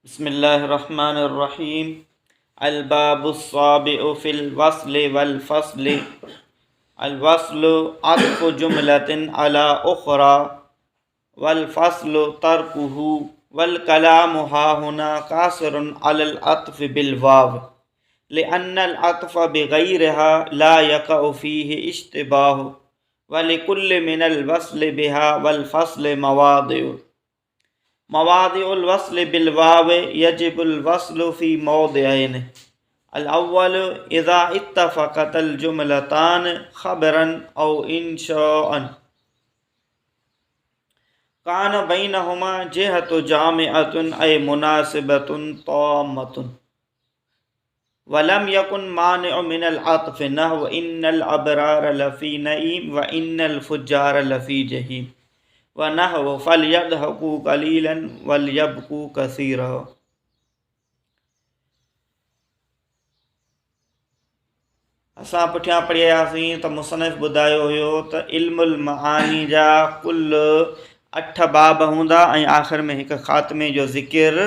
بسم الله الرحمن الرحيم الباب السابع في الوصل والفصل الوصل عطف جملة على أخرى والفصل تركه والكلام ها هنا قاصر على العطف بالواو لأن العطف بغيرها لا يقع فيه اشتباه ولكل من الوصل بها والفصل مواضع مواضع الوصل بالواو يجب الوصل في موضعين الأول إذا اتفقت الجملتان خبرا أو إنشاء كان بينهما جهة جامعة أي مناسبة طامة ولم يكن مانع من العطف نحو إن الأبرار لفي نعيم وإن الفجار لفي جحيم ونحو فليضحكوا قليلا وليبكوا كثيرا. اسان پٺيان پڙهي آياسين ته مصنف ٻڌايو هيو ته علم المعاني جا ڪل اٺ باب هوندا ۽ آخر ۾ هڪ خاتمي جو ذڪر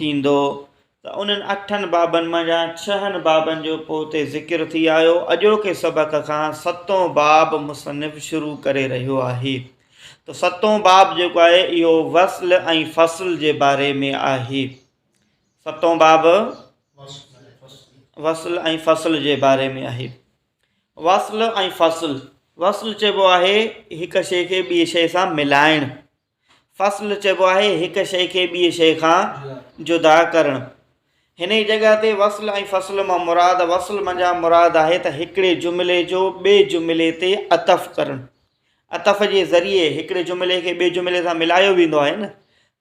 ٿيندو ته انهن اٺن بابن منجهان ڇهن بابن جو پوئتي ذڪر ٿي آيو. اڄوڪي سبق کان ستون باب مصنف شروع ڪري رهيو آهي ته ستون باب جيڪو آهي اهو وصل ۽ فصل جي باري ۾ آهي. ستون باب وصل ۽ فصل جي باري ۾ آهي. وصل ۽ فصل، وصل چئبو آهي هڪ شيء کي ٻي شيء سان ملائڻ. فصل چئبو آهي هڪ شيء کي ٻي شيء کان جدا ڪرڻ. هن ئي جڳهه تي وصل ۽ فصل مان مراد وصل منجهان مراد آهي ته هڪڙي جملي جو ٻئي جملي تي عطف ڪرڻ. عطف جي ذريعي هڪڙي جملي کي ٻئي جملي سان ملايو ويندو آهي نه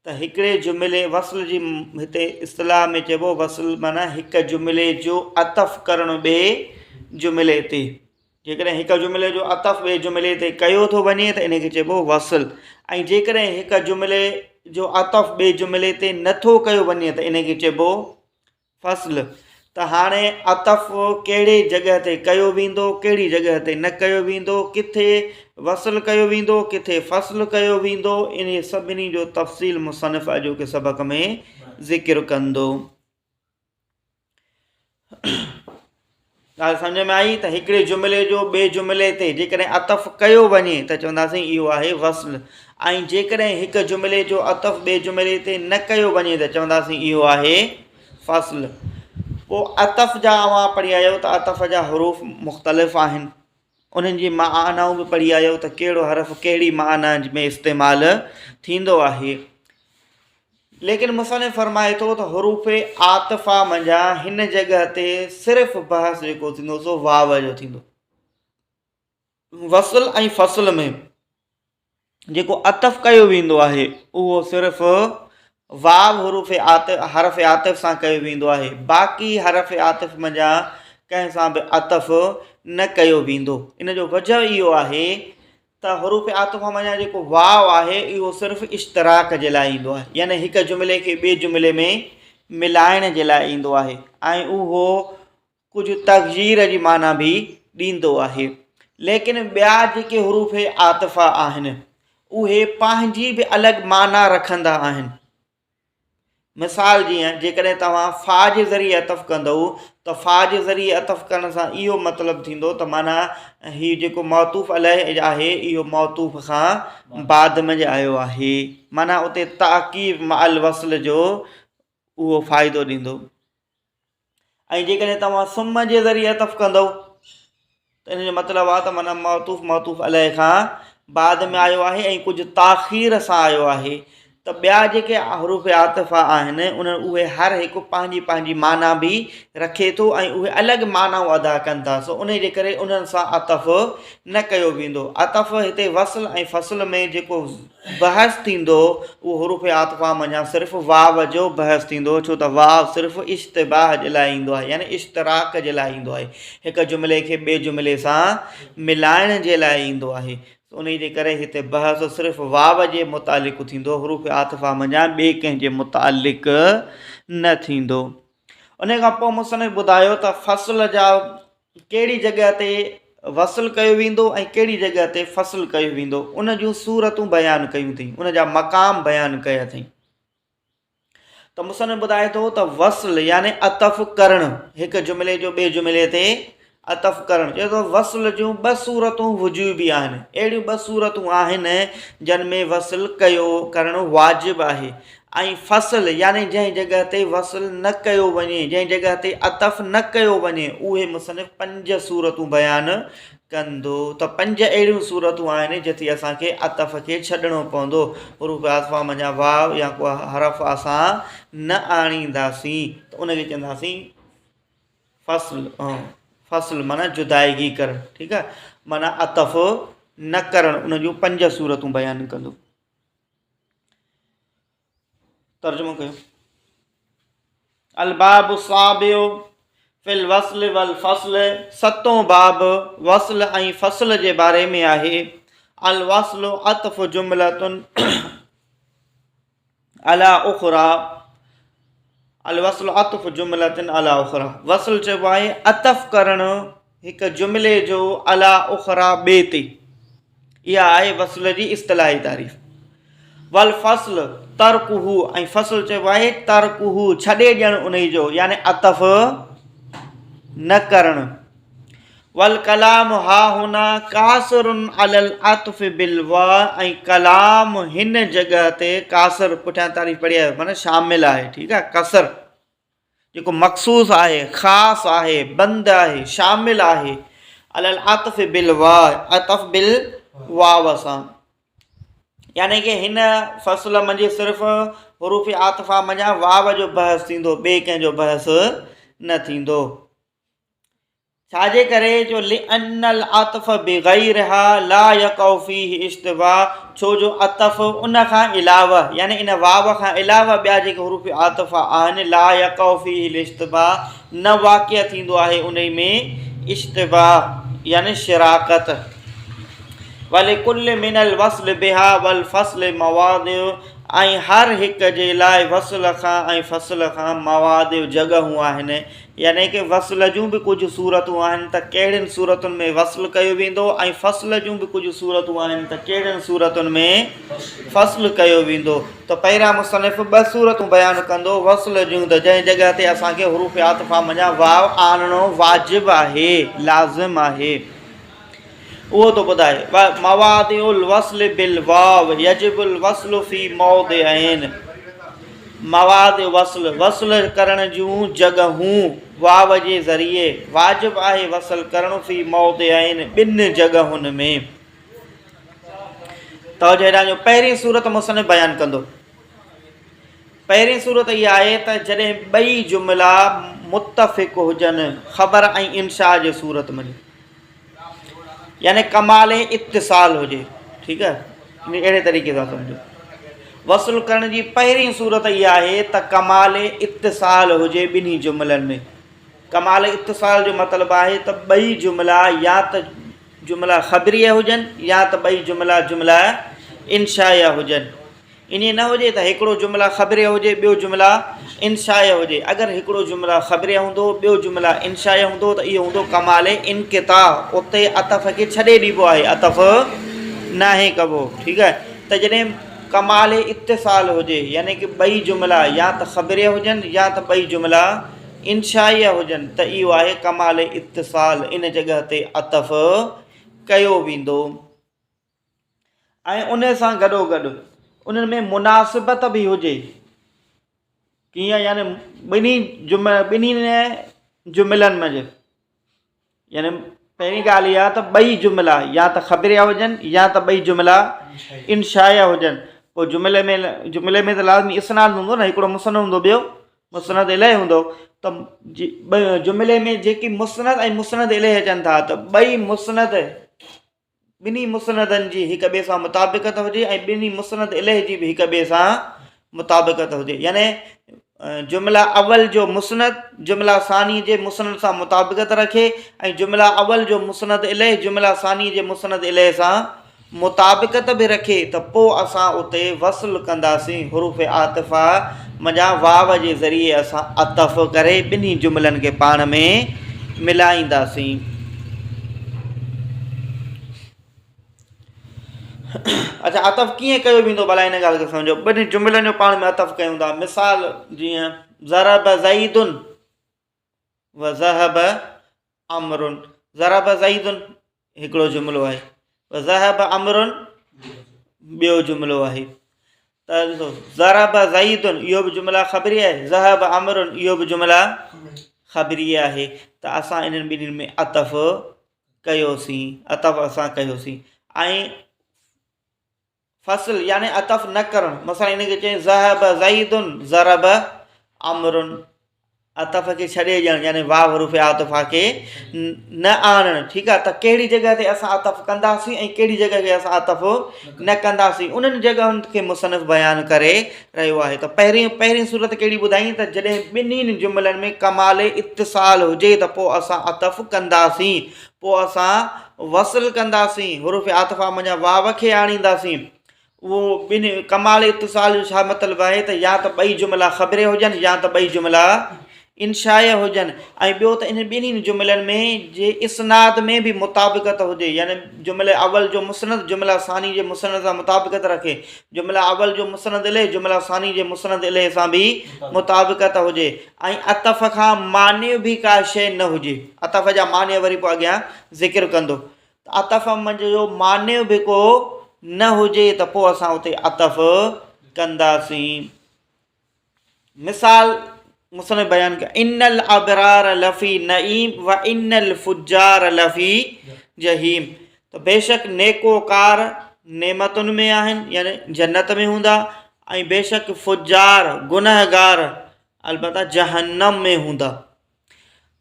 ته هڪڙي جملي وصل جي هتي اصطلاح ۾ چئبو وصل معنيٰ هڪ جملي جو عطف ڪرڻ ٻئي جملي تي. جيڪڏهن هڪ جملي جو عطف ٻئي جملي تي ڪيو ٿو وڃي ته ان کي چئبو وصل ۽ جيڪڏهن هڪ جملي جو عطف ٻئي جملي تي نٿو ڪيو وڃي ته ان کي چئبو فصل، ته هاڻي عطف ڪهڙي جڳهه تي ڪيو ويندو، ڪهڙي جڳهه تي نه ڪيو ويندو، ڪٿي وصل ڪيو ويندو، ڪٿي فصل ڪيو ويندو، انهي سڀني جو تفصيل مصنف اڄوڪي سبق ۾ ذڪر ڪندو. ڳالهه سمجهه ۾ آئي ته هڪڙي جملي جو ٻئي جملي تي جيڪڏهن عطف ڪيو وڃي ته چونداسين اهو آهي وصل ۽ جيڪڏهن هڪ جملي جو عطف ٻئي جملي تي نه ڪيو وڃي ته چونداسين اهو آهي فصل. پوء عطف جا اوهان پڙهي آيو ته عطف جا حروف مختلف آهن، انهن جي معنائون به پڙهي آيو ته ڪهڙو حرف ڪهڙي معنيٰ ۾ استعمال ٿيندو آهي. ليڪن مصنف فرمائي ٿو ته حروف عاطفه منجهان هن جڳهه تي صرف بحث جيڪو ٿيندو سو واو جو ٿيندو. وصل ۽ فصل ۾ جيڪو عطف ڪيو ويندو آهي اهو صرف واو حروف عاطف حرف عاطف سان ڪيو ويندو آهي باقي حرف عاطف منجهان ڪنهن سان به عطف نه ڪيو ويندو. ان جو وجه اهو آهي ته حروف عاطفه منجهان جيڪو واو آهي اهو صرف اشتراڪ جي لاء ايندو آهي يعني هڪ جملي کي ٻئي جملي ۾ ملائڻ جي لاء ايندو آهي ۽ اهو ڪجهه تغيير جي معنيٰ به ڏيندو آهي ليڪن ٻيا جيڪي حروف عاطفه آهن اهي پنهنجي به الڳ معنيٰ رکندا آهن. مثال جيئن جيڪڏهن توهان فا جي ذريعي عطف ڪندؤ ته فا جي ذريعي عطف ڪرڻ سان اهو مطلب ٿيندو ته معنيٰ هي جيڪو معطوف عليه آهي اهو معطوف کان بعد ۾ آيو آهي معنيٰ اتي تعقيب مع الوصل جو اهو فائدو ڏيندو. ۽ جيڪڏهن توهان ثم جي ذريعي عطف ڪندؤ ته ان جو مطلب آهي ته معنيٰ معطوف معطوف عليه کان بعد ۾ آيو آهي ۽ ڪجهه تاخير سان آيو آهي ته ٻيا جيڪي حروف عاطفه آهن انهن اهي هر هڪ پنهنجي پنهنجي معنيٰ به رکي ٿو ۽ اهي الڳ معنائون ادا ڪن ٿا سو ان جي ڪري انهن سان عطف نه ڪيو ويندو. عطف هتي وصل ۽ فصل ۾ جيڪو بحث ٿيندو اهو حروف عاطفه منجهان صرف واو جو بحث ٿيندو ڇو ته واو صرف اشتباه جي لاء ايندو آهي يعني اشتراڪ جي لاء ايندو آهي هڪ جملي کي ٻئي جملي سان ملائڻ جي لاء ايندو آهي انهي جي ڪري هتي بحث صرف واو جي متعلق ٿيندو حروف عاطفه منجهان ٻئي ڪنهن جي متعلق نه ٿيندو. انهي کان پوء مصنف ٻڌايو ته فصل جا ڪهڙي جڳهه تي وصل ڪيو ويندو ۽ ڪهڙي جڳهه تي فصل ڪيو ويندو ان جون صورتون بيان ڪيون اٿئي ان جا مقام بيان ڪيا اٿئي. ته مصنف ٻڌائي ٿو ته وصل يعني عطف ڪرڻ هڪ جملي جو ٻئي جملي تي عطف ڪرڻ چئي ٿو وصل جون ٻه صورتون وجوبي آهن اهڙيون ٻه صورتون آهن جن ۾ وصل ڪيو ڪرڻ واجب آهي ۽ فصل يعني جنهن جڳهه تي وصل نه ڪيو وڃي جنهن جڳهه تي عطف نه ڪيو وڃي اهي مصنف پنج صورتون بيان ڪندو ته پنج اهڙيون صورتون آهن جتي اسان کي عطف کي ڇڏڻو پوندو حروف عاطفه منجهان واو يا ڪو حرف اسان نه آڻينداسين ته ان کي چونداسين فصل فصل معنيٰ جدائگي ڪرڻ ٺيڪ آهي معنيٰ عطف نه ڪرڻ ان جون پنج صورتون بيان ڪندو ترجمو ڪيو الباب السابع في الوصل والفصل ستون باب وصل ۽ فصل جي باري ۾ آهي الوصل عطف جملة على اخرى الوصل عطف جملة على اخرى وصل چئبو آهي عطف ڪرڻ هڪ جملي جو عليٰ اخريٰ ٻئي تي. اها آهي وصل جي اصطلاحي تعريف. والفصل ترڪه ۽ فصل چئبو آهي ترڪه ڇڏي ڏيڻ انهي جو يعني عطف نه ڪرڻ. والڪلام ها هنا قاصر علي العطف بالواء ۽ ڪلام هن جڳهه تي قاصر پٺيان تعريف پڙهي آيو معنيٰ شامل آهي ٺيڪ آهي قصر جيڪو مخصوص آهي، خاص آهي، بند آهي، شامل آهي، علي العطف بالواء، عطف بالواو سان. يعني ڪه هن فصل منجهه صرف حروف عاطفه منجهان واو جو بحث ٿيندو، ٻئي ڪنهن جو بحث نه ٿيندو. ڇا جي ڪري جو لأن العطف بغيرها لا يقع فيه اشتباه ڇو جو عطف ان کان علاوه يعني ان واو کان علاوه ٻيا جيڪي حروف عاطفه آهن لا يقع فيه الاشتباه نه واقع ٿيندو آهي انهي ۾ اشتباه يعني شراڪت ولڪل من الوصل بها والفصل مواضع ۽ هر هڪ جي لاء وصل کان ۽ فصل کان مواضع جڳهون آهن يعني ڪه وصل جون به ڪجهه صورتون آهن ته ڪهڙين صورتن ۾ وصل ڪيو ويندو ۽ فصل جون به ڪجهه صورتون آهن ته ڪهڙين صورتن ۾ فصل ڪيو ويندو ته پهريان مصنف ٻه صورتون بيان ڪندو وصل جون ته جنهن جڳهه تي اسان کي حروف عاطفه منجهان واو آڻڻو واجب آهي لازم آهي اهو ٿو ٻڌائي، مواضع الوصل بالواو يجب الوصل في موضعين مواضع وصل، وصل ڪرڻ جون جڳهون، واو جي ذريعي واجب آهي وصل ڪرڻ في موضعين ٻن جڳهن ۾. توجه هيڏانهن جو پهرين صورت مصنف بيان ڪندو. پهرين صورت اها آهي ته جڏهن ٻئي جملا متفق هجن خبر ۽ انشاء جي صورت ۾. يعني ڪمال اتصال هجي ٺيڪ آهي اهڙي طريقي سان سمجھو وصل ڪرڻ جي پهرين صورت اها آهي ته ڪمال اتصال هجي ٻنهي جملن ۾ ڪمال اتصال جو مطلب آهي ته ٻئي جملا يا ته جملا خبريه هجن يا ته ٻئي جملا جملا انشائيه هجن ائين نه هجي ته هڪڙو جمله خبريه هجي ٻيو جمله انشائيه هجي. اگر هڪڙو جمله خبريه هوندو ٻيو جمله انشائيه هوندو ته اهو هوندو ڪمال انقطاع اتي عطف کي ڇڏي ڏبو آهي عطف ناهي ڪبو ٺيڪ آهي ته جڏهن ڪمال اتصال هجي يعني ڪه ٻئي جملا يا ته خبريه هجن يا ته ٻئي جملا انشائيه هجن ته اهو آهي ڪمال اتصال ان جڳهه تي عطف ڪيو ويندو. ۽ ان سان گڏوگڏ انهن ۾ مناسبت به هجي ڪيئن يعني ٻنهي جم ٻنهي جملن منجهه يعني پهرين ڳالهه اها ته ٻئي جملا يا ته خبريا هجن يا ته ٻئي جملا انشائيا هجن پوء جملي ۾ جملي ۾ ته لازمي اسناد هوندو نه هڪڙو مسند هوندو ٻيو مسند اليه هوندو ته جملي ۾ جيڪي مسند ۽ مسند اليه اچن ٿا ته ٻئي مسند ٻنهي مسندن جي هڪ ٻئي سان مطابقت هجي ۽ ٻنهي مسند اليه جي به هڪ ٻئي سان مطابقت هجي يعني جمله اول جو مسند جمله ثاني جي مسند سان مطابقت رکي ۽ جمله اول جو مسند اليه جمله ثاني جي مسند اليه سان مطابقت به رکي ته پوء اسان اتي وصل ڪنداسين حروف عاطفه منجهان واو جي ذريعي اسان عطف ڪري ٻنهي جملن کي پاڻ ۾ ملائينداسين. اچا عطف ڪيئن ڪيو ويندو ڀلا ان ڳالهه کي سمجهو ٻنهي جملن جو پاڻ ۾ عطف ڪيون ٿا مثال جيئن ضرب زيد و ذهب عمرو ضرب زيد هڪڙو جملو آهي و ذهب عمرو ٻيو جملو آهي ته ڏسو ضرب زيد اهو به جمله خبري آهي ذهب عمرو اهو به جمله خبري آهي ته اسان انهن ٻنهي ۾ عطف ڪيوسين عطف اسان ڪيوسين ۽ فصل يعني عطف نه ڪرڻ مثلا ان کي چئين ذهب زيد ضرب عمرو عطف کي ڇڏي ڏيڻ يعني واو حروف عاطفه کي نه آڻڻ ٺيڪ آ ته ڪهڙي جڳهه تي اسان عطف ڪنداسين ۽ ڪهڙي جڳهه کي اسان عطف نه ڪنداسين انهن جڳهن کي مصنف بيان ڪري رهيو آهي ته پهرين پهرين صورت ڪهڙي ٻڌائين ته جڏهن ٻنهين جملن ۾ ڪمال اتصال هجي ته پوء اسان عطف ڪنداسين پوء اسان وصل ڪنداسين، حروف عاطفه منجهان واو کي آڻينداسين. اهو ٻن ڪمال اتصال جو ڇا مطلب آهي ته يا ته ٻئي جملا خبري هجن يا ته ٻئي جملا انشائيه هجن ۽ ٻيو ته انهن ٻنهي جملن ۾ جي اسناد ۾ به مطابقت هجي يعني جملي اول جو مسند جمله ثاني جي مسند سان مطابقت رکي جمله اول جو مسند اليه جمله ثاني جي مسند اليه سان به مطابقت هجي ۽ عطف کان مانع به ڪا شيء نه هجي. عطف جا مانع وري پوء اڳيان ذڪر ڪندو ته عطف منجهه جو مانع به ڪو نه هجي ته پوء اسان اتي عطف ڪنداسين. مثال مصنف بيان ڪيو ان الابرار لفي نعيم و ان الفجار لفي جحيم ته بيشڪ نيڪوڪار نعمتن ۾ آهن يعني جنت ۾ هوندا ۽ بيشڪ فجار گنهگار البته جهنم ۾ هوندا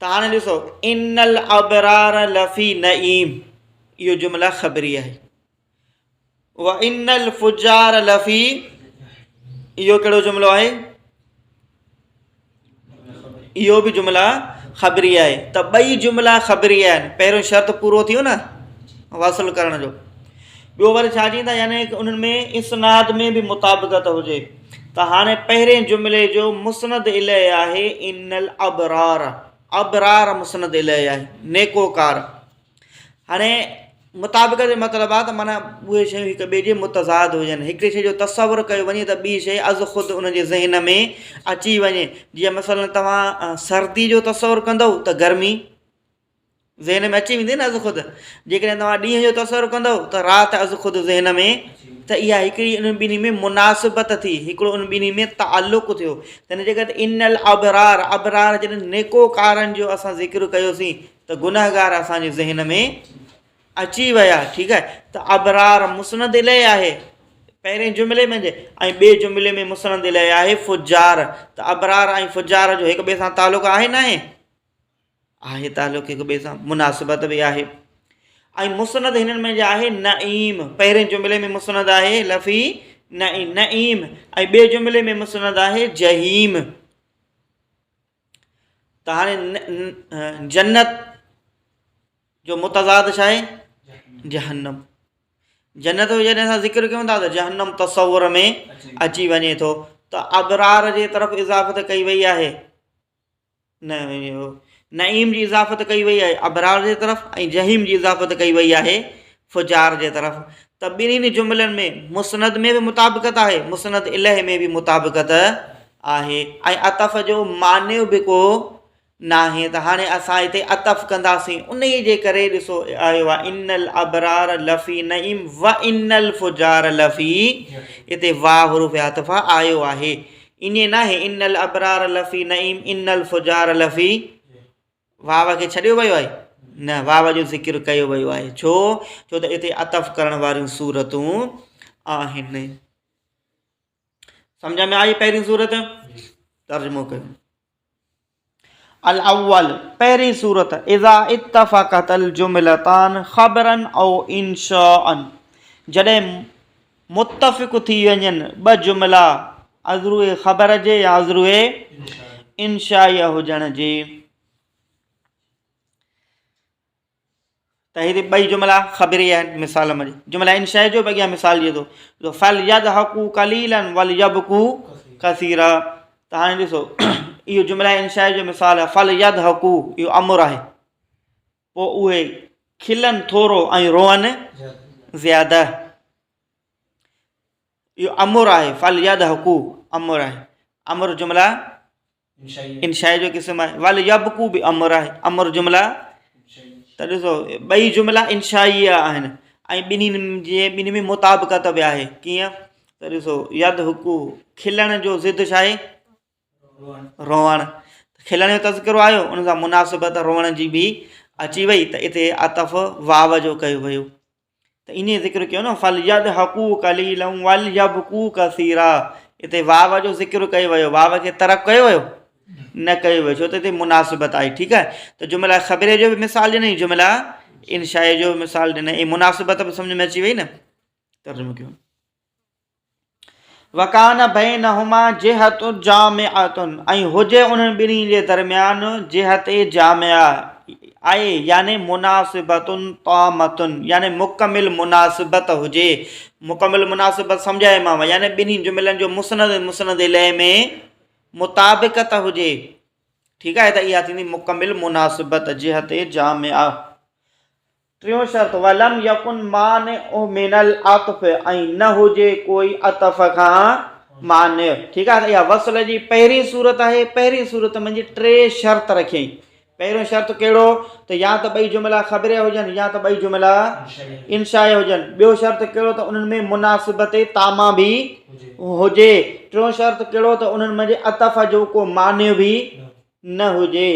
ته هاڻي ڏسو ان الابرار لفي نعيم اهو جمله خبري آهي و ان الفجار لفي اهو ڪهڙو جملو آهي اهو به جمله خبري آهي ته ٻئي جملا خبري آهن پهريون شرط پورو ٿيو نه وصل ڪرڻ جو ٻيو وري ڇا چئين ٿا يعني انهن ۾ اسناد ۾ به مطابقت هجي ته هاڻي پهرين جملي جو مسند اليه آهي ان الابرار ابرار مسند اليه آهي نيڪوڪار هاڻي مطابقت جو مطلب آهي ته معنيٰ اهي شيون هڪ ٻئي جي متضاد هجن هڪڙي شيء جو تصور ڪيو وڃي ته ٻي شيء از خود ان جي ذهن ۾ اچي وڃي جيئن مثلا توهان سردي جو تصور ڪندؤ ته گرمي ذهن ۾ اچي ويندي نه از خود جيڪڏهن توهان ڏينهن جو تصور ڪندؤ ته رات از خود ذهن ۾ ته اها هڪڙي انهن ٻنهي ۾ مناسبت ٿي هڪڙو انهن ٻنهي ۾ تعلق ٿيو تنهن جي ڪري ان الابرار ابرار جڏهن نيڪوڪارن جو اسان ذڪر ڪيوسين ته گنهگار اسان جي ذهن ۾ اچي ويا ٺيڪ آهي ته ابرار مسند اليه آهي پهرين جملي ۾ ۽ ٻئي جملي ۾ مسند اليه آهي فجار ته ابرار ۽ فجار جو هڪ ٻئي سان تعلق آهي ناهي آهي تعلق هڪ ٻئي سان مناسبت به آهي ۽ مسند هنن ۾ آهي نعيم پهرين جملي ۾ مسند آهي لفي نعيم نعيم ۽ ٻئي جملي ۾ مسند آهي جهيم ته هاڻي جنت جو متضاد ڇا آهي جهنم جنت جو جڏهن اسان ذڪر ڪيون ٿا ته جهنم تصور ۾ اچي وڃي ٿو ته ابرار جي طرف اضافت ڪئي وئي آهي نه نعيم جي اضافت ڪئي وئي آهي ابرار جي طرف ۽ جحيم جي اضافت ڪئي وئي آهي فجار جي طرف ته ٻنهي جملن ۾ مسند ۾ به مطابقت آهي مسند اليه ۾ به مطابقت آهي ۽ عطف جو معني به ڪو ناهي ته هاڻي اسان هتي عطف ڪنداسين انهي جي ڪري ڏسو آيو آهي ان الابرار لفي نعيم و ان الفجار لفي هتي وا حروف عطفه آيو آهي ائين ناهي ان الابرار لفي نعيم ان الفجار لفي واو کي ڇڏيو ويو آهي نه واو جو ذڪر ڪيو ويو آهي ڇو ڇو ته اتي عطف ڪرڻ واريون صورتون آهن سمجھ ۾ آئي پهرين صورت ترجمو ڪيو الاول، پهرين صورت، اذا اتفقت الجملتان خبرا او انشاء جڏهن متفق ٿي وڃن ٻه جملا ازروء خبر جي يا ازروء انشائيه هجڻ جي. ته هتي ٻئي جملا خبري آهن مثال منجهه جملا انشائي جو به اڳيان مثال ڏئي ٿو فليضحڪوا قليلا وليبڪوا ڪثيرا ته هاڻي ڏسو اهو جملا انشائي جو مثال آهي فليضحڪوا اهو امر آهي پوء اهي کلن ٿورو ۽ روئن زياده. اهو امر آهي، فليضحڪو امر آهي، امر جمله انشائي جو قسم آهي، وليبڪو به امر آهي، امر جمله ته ڏسو ٻئي جملا انشائيه آهن ۽ ٻنهي جي ٻنهي ۾ مطابقت به آهي ڪيئن ته ڏسو يضحڪو کلڻ جو ضد ڇا آهي روئڻ کلڻ جو تذڪرو آيو ان سان مناسبت روئڻ جي به اچي وئي ته اتي عطف واو جو ڪيو ويو ته انهيء ذڪر ڪيو نه فليضحڪوا قليلا وليبڪوا ڪثيرا اتي واو جو ذڪر ڪيو ويو واو کي ترڪ ڪيو ويو نه ڪيو ويو ڇو ته اتي مناسبت آئي ٺيڪ آهي ته جمله خبري جو به مثال ڏنائين جمله انشائي جو به مثال ڏنائين ۽ مناسبت به سمجھ ۾ اچي وئي نه ترجمو ڪيو وڪان بينهما جهة جامعة ۽ هجي انهن ٻنهي جي درميان جهت جامعه آهي يعني مناسبت تامة يعني مڪمل مناسبت هجي مڪمل مناسبت سمجهايومانو يعني ٻنهي جملن جو مسند ۽ مسند اليه ۾ مطابقت هجي ٺيڪ آهي ته اها ٿيندي مڪمل مناسبت جهت جامعه. ٽيون شرط، ولم يڪن مانع من العطف ۽ نه هجي ڪوئي عطف کان مانع. ٺيڪ آهي ته اها وصل جي پهرين صورت آهي، پهرين صورت منجهه ٽي شرط رکيائين. پهريون شرط ڪهڙو ته يا ته ٻئي جملا خبريه هجن يا ته ٻئي جملا انشائيه هجن. ٻيو شرط ڪهڙو ته انهن ۾ مناسبت تامه به هجي. ٽيون شرط ڪهڙو ته انهن منجهه عطف جو ڪو مانع به نه هجي.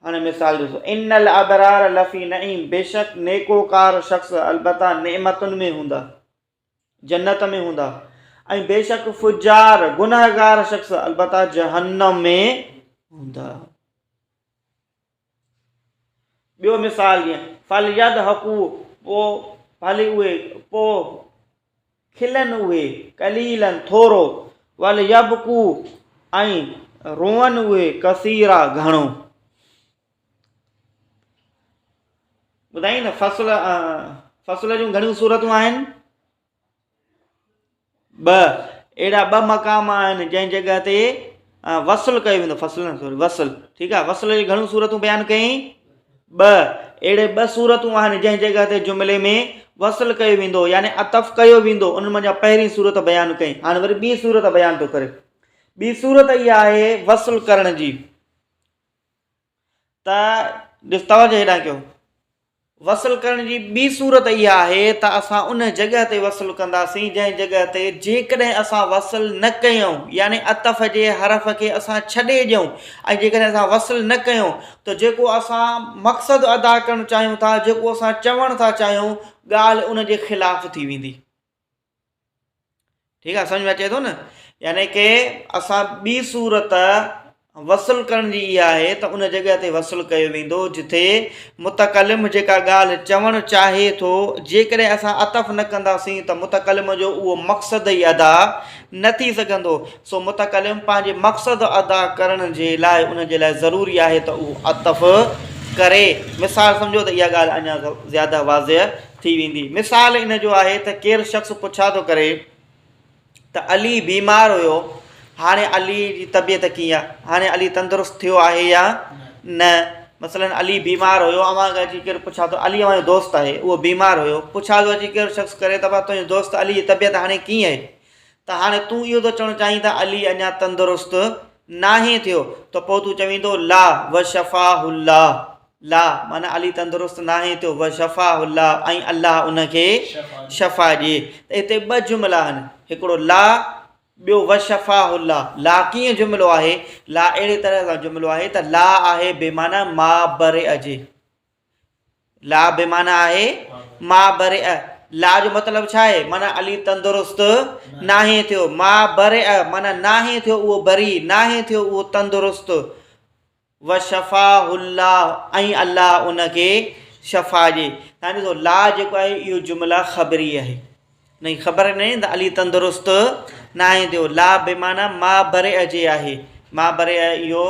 هاڻي مثال ڏسو، ان الابرار لفي نعيم بيشڪ نيڪوڪار شخص البته نعمتن ۾ هوندا، جنت ۾ هوندا، ۽ بيشڪ فجار، گنهگار شخص، البته جهنم ۾ هوندا. ٻيو مثال جيئن، فليضحڪو پوء ڀلي اهي پوء کلن اهي، قليلا ٿورو، وليبڪو ۽ روئن اهي، ڪثيرا گهڻو. ٻڌائين نه فصل فصل جون گهڻيون صورتون آهن؟ ٻه اهڙا ٻه مقام آهن جنهن جڳهه تي وصل ڪيو ويندو فصل نه سوري وصل ٺيڪ آهي وصل جون گهڻيون صورتون بيان ڪيائين ٻه اهڙي ٻه صورتون آهن جنهن جڳهه تي جملي ۾ وصل ڪيو ويندو يعني عطف ڪيو ويندو ان منجهان پهرين صورت بيان ڪئي هاڻي وري ٻي صورت بيان ٿو ڪري ٻي صورت اها آهي وصل ڪرڻ جي ته ڏس توجه هيڏانهن ڪيو وصل ڪرڻ جي ٻي صورت اها آهي ته اسان ان جڳهه تي وصل ڪنداسين جنهن جڳهه تي جيڪڏهن اسان وصل نه ڪيون يعني عطف جي حرف کي اسان ڇڏي ڏيون ۽ جيڪڏهن اسان وصل نه ڪيون ته جيڪو اسان مقصد ادا ڪرڻ چاهيون ٿا جيڪو اسان چوڻ ٿا چاهيون ڳالهه ان جي خلاف ٿي ويندي. ٺيڪ آ سمجھ ۾ اچي ٿو نه يعني ڪي اسان ٻي صورت وصل ڪرڻ جي اها آهي ته ان جڳهه تي وصل ڪيو ويندو جتي متڪلم جيڪا ڳالهه چوڻ چاهي ٿو جيڪڏهن اسان عطف نه ڪنداسين ته متڪلم جو اهو مقصد ئي ادا نه ٿي سگهندو سو متڪلم پنهنجي مقصد ادا ڪرڻ جي لاء ان جي لاء ضروري آهي ته اهو عطف ڪري مثال سمجھو ته اها ڳالهه اڃا زياده واضح ٿي ويندي. مثال ان جو آهي ته ڪير شخص پڇا ٿو ڪري ته علي بيمار هيو هاڻي علي جي طبيعت ڪيئن آهي؟ هاڻي علي تندرست ٿيو آهي يا نه؟ مثلاً علي بيمار هيو اوهان کان اچي ڪير پڇا ٿو علي اوهان جو دوست آهي اهو بيمار هيو پڇا ٿو اچي ڪير شخص ڪري ته ڀا تنهنجو دوست علي جي طبيعت هاڻي ڪيئن آهي؟ ته هاڻي تون اهو ٿو چوڻ چاهين ته علي اڃا تندرست ناهي ٿيو ته پوء تون چوين ٿو لا وشفاه الله لا معنيٰ علي تندرست ناهي ٿيو وشفاه الله ۽ الله ان کي شفا ڏئي ته هتي ٻه جملا آهن هڪڙو لا ٻيو وشفاه الله لا ڪيئن جملو آهي لا اهڙي طرح سان جملو آهي ته لا آهي بي معنيٰ ما برئ جي لا بمعنيٰ آهي ما برئ لا جو مطلب ڇا آهي معنيٰ علي تندرست ناهي ٿيو ما برئ معنيٰ ناهي ٿيو اهو بري ناهي ٿيو اهو تندرست وشفاه الله ۽ الله ان کي شفا ڏي تان ڏسو لا جيڪو آهي اهو جمله خبري آهي نه خبر نه ته علي تندرست ناهي ٿيو لا بمعنيٰ ما برئ جي آهي ما برئ اهو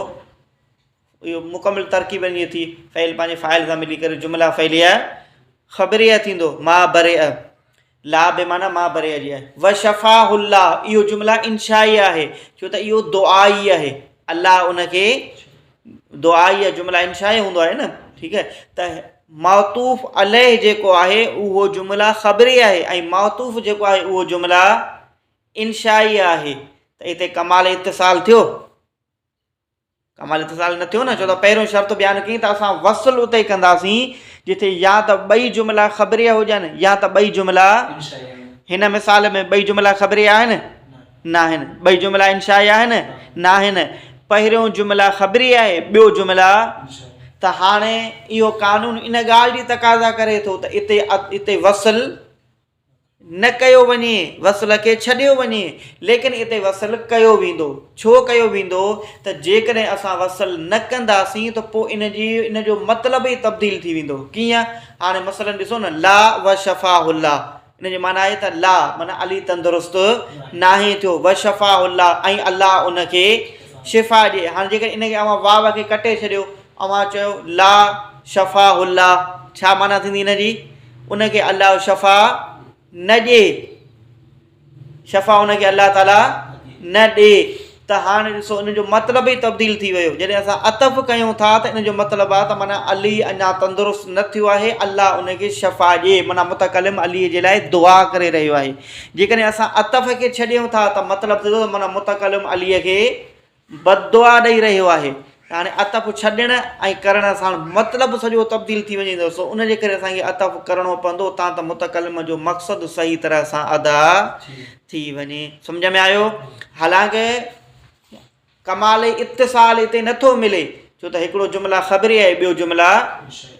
اهو مڪمل ترڪيب ائين ٿي، فعل پنهنجي فاعل سان ملي ڪري جمله فعليه خبريه ٿيندو، ما برئ، لا بمعنيٰ ما برئ جي آهي، وشفاه الله اهو جمله انشائيه آهي، ڇو ته اهو دعائي آهي، الله ان کي دعائيه جمله انشائيه هوندو آهي نه، ٺيڪ آهي ته معطوف عليه جيڪو آهي اهو جمله خبريه آهي ۽ معطوف جيڪو آهي اهو جمله انشائيه آهي ته اتي ڪمال اتصال ٿيو؟ ڪمال اتصال نه ٿيو نه، ڇو ته پهريون شرط بيان ڪئي ته اسان وصل اتي ڪنداسين جتي يا ته ٻئي جملا خبريه هجن يا ته ٻئي جملا. هن مثال ۾ ٻئي جملا خبريه آهن؟ ناهن. ٻئي جملا انشائيه آهن؟ ناهن. پهريون جملا خبريه آهي، ٻيو جملا. ته هاڻي اهو قانون ان ڳالهه جي تقاضا ڪري ٿو ته اتي اتي وصل نه ڪيو وڃي، وصل کي ڇڏيو وڃي، ليڪن اتي وصل ڪيو ويندو. ڇو ڪيو ويندو ته جيڪڏهن اسان وصل نه ڪنداسين ته پوء ان جي ان جو مطلب ئي تبديل ٿي ويندو. ڪيئن؟ هاڻي مثلاً ڏسو نه لا وشفاه الله ان جي معنيٰ آهي ته لا معنيٰ علي تندرست ناهي ٿيو، وشفاه الله ۽ الله ان کي شفا ڏئي. هاڻي جيڪڏهن ان کي اوهان واو کي ڪٽي ڇڏيو، اوهان چيو لا شفاه الله، ڇا معنيٰ ٿيندي ان جي؟ ان کي الله شفا نه ڏي، شفا ان کي الله تعاليٰ نه ڏي. ته هاڻي ڏسو ان جو مطلب ئي تبديل ٿي ويو. جڏهن اسان عطف ڪيون ٿا ته ان جو مطلب آهي ته معنيٰ علي اڃا تندرست نه ٿيو آهي، الله ان کي شفا ڏي، معنيٰ متڪلم علي جي لاء دعا ڪري رهيو آهي. جيڪڏهن اسان عطف کي ڇڏيون ٿا ته مطلب ٿيندو ته معنيٰ متڪلم علي کي بددعا ڏئي رهيو آهي ته هاڻي عطف ڇڏڻ ۽ ڪرڻ سان مطلب سڄو تبديل ٿي وڃي ٿو، سو ان جي ڪري اسان کي عطف ڪرڻو پوندو تان ته متڪلم جو مقصد صحيح طرح سان ادا ٿي وڃي. سمجهه ۾ آيو؟ حالانڪه ڪمال اتصال هتي نٿو ملي، ڇو ته هڪڙو جمله خبري آهي ٻيو جمله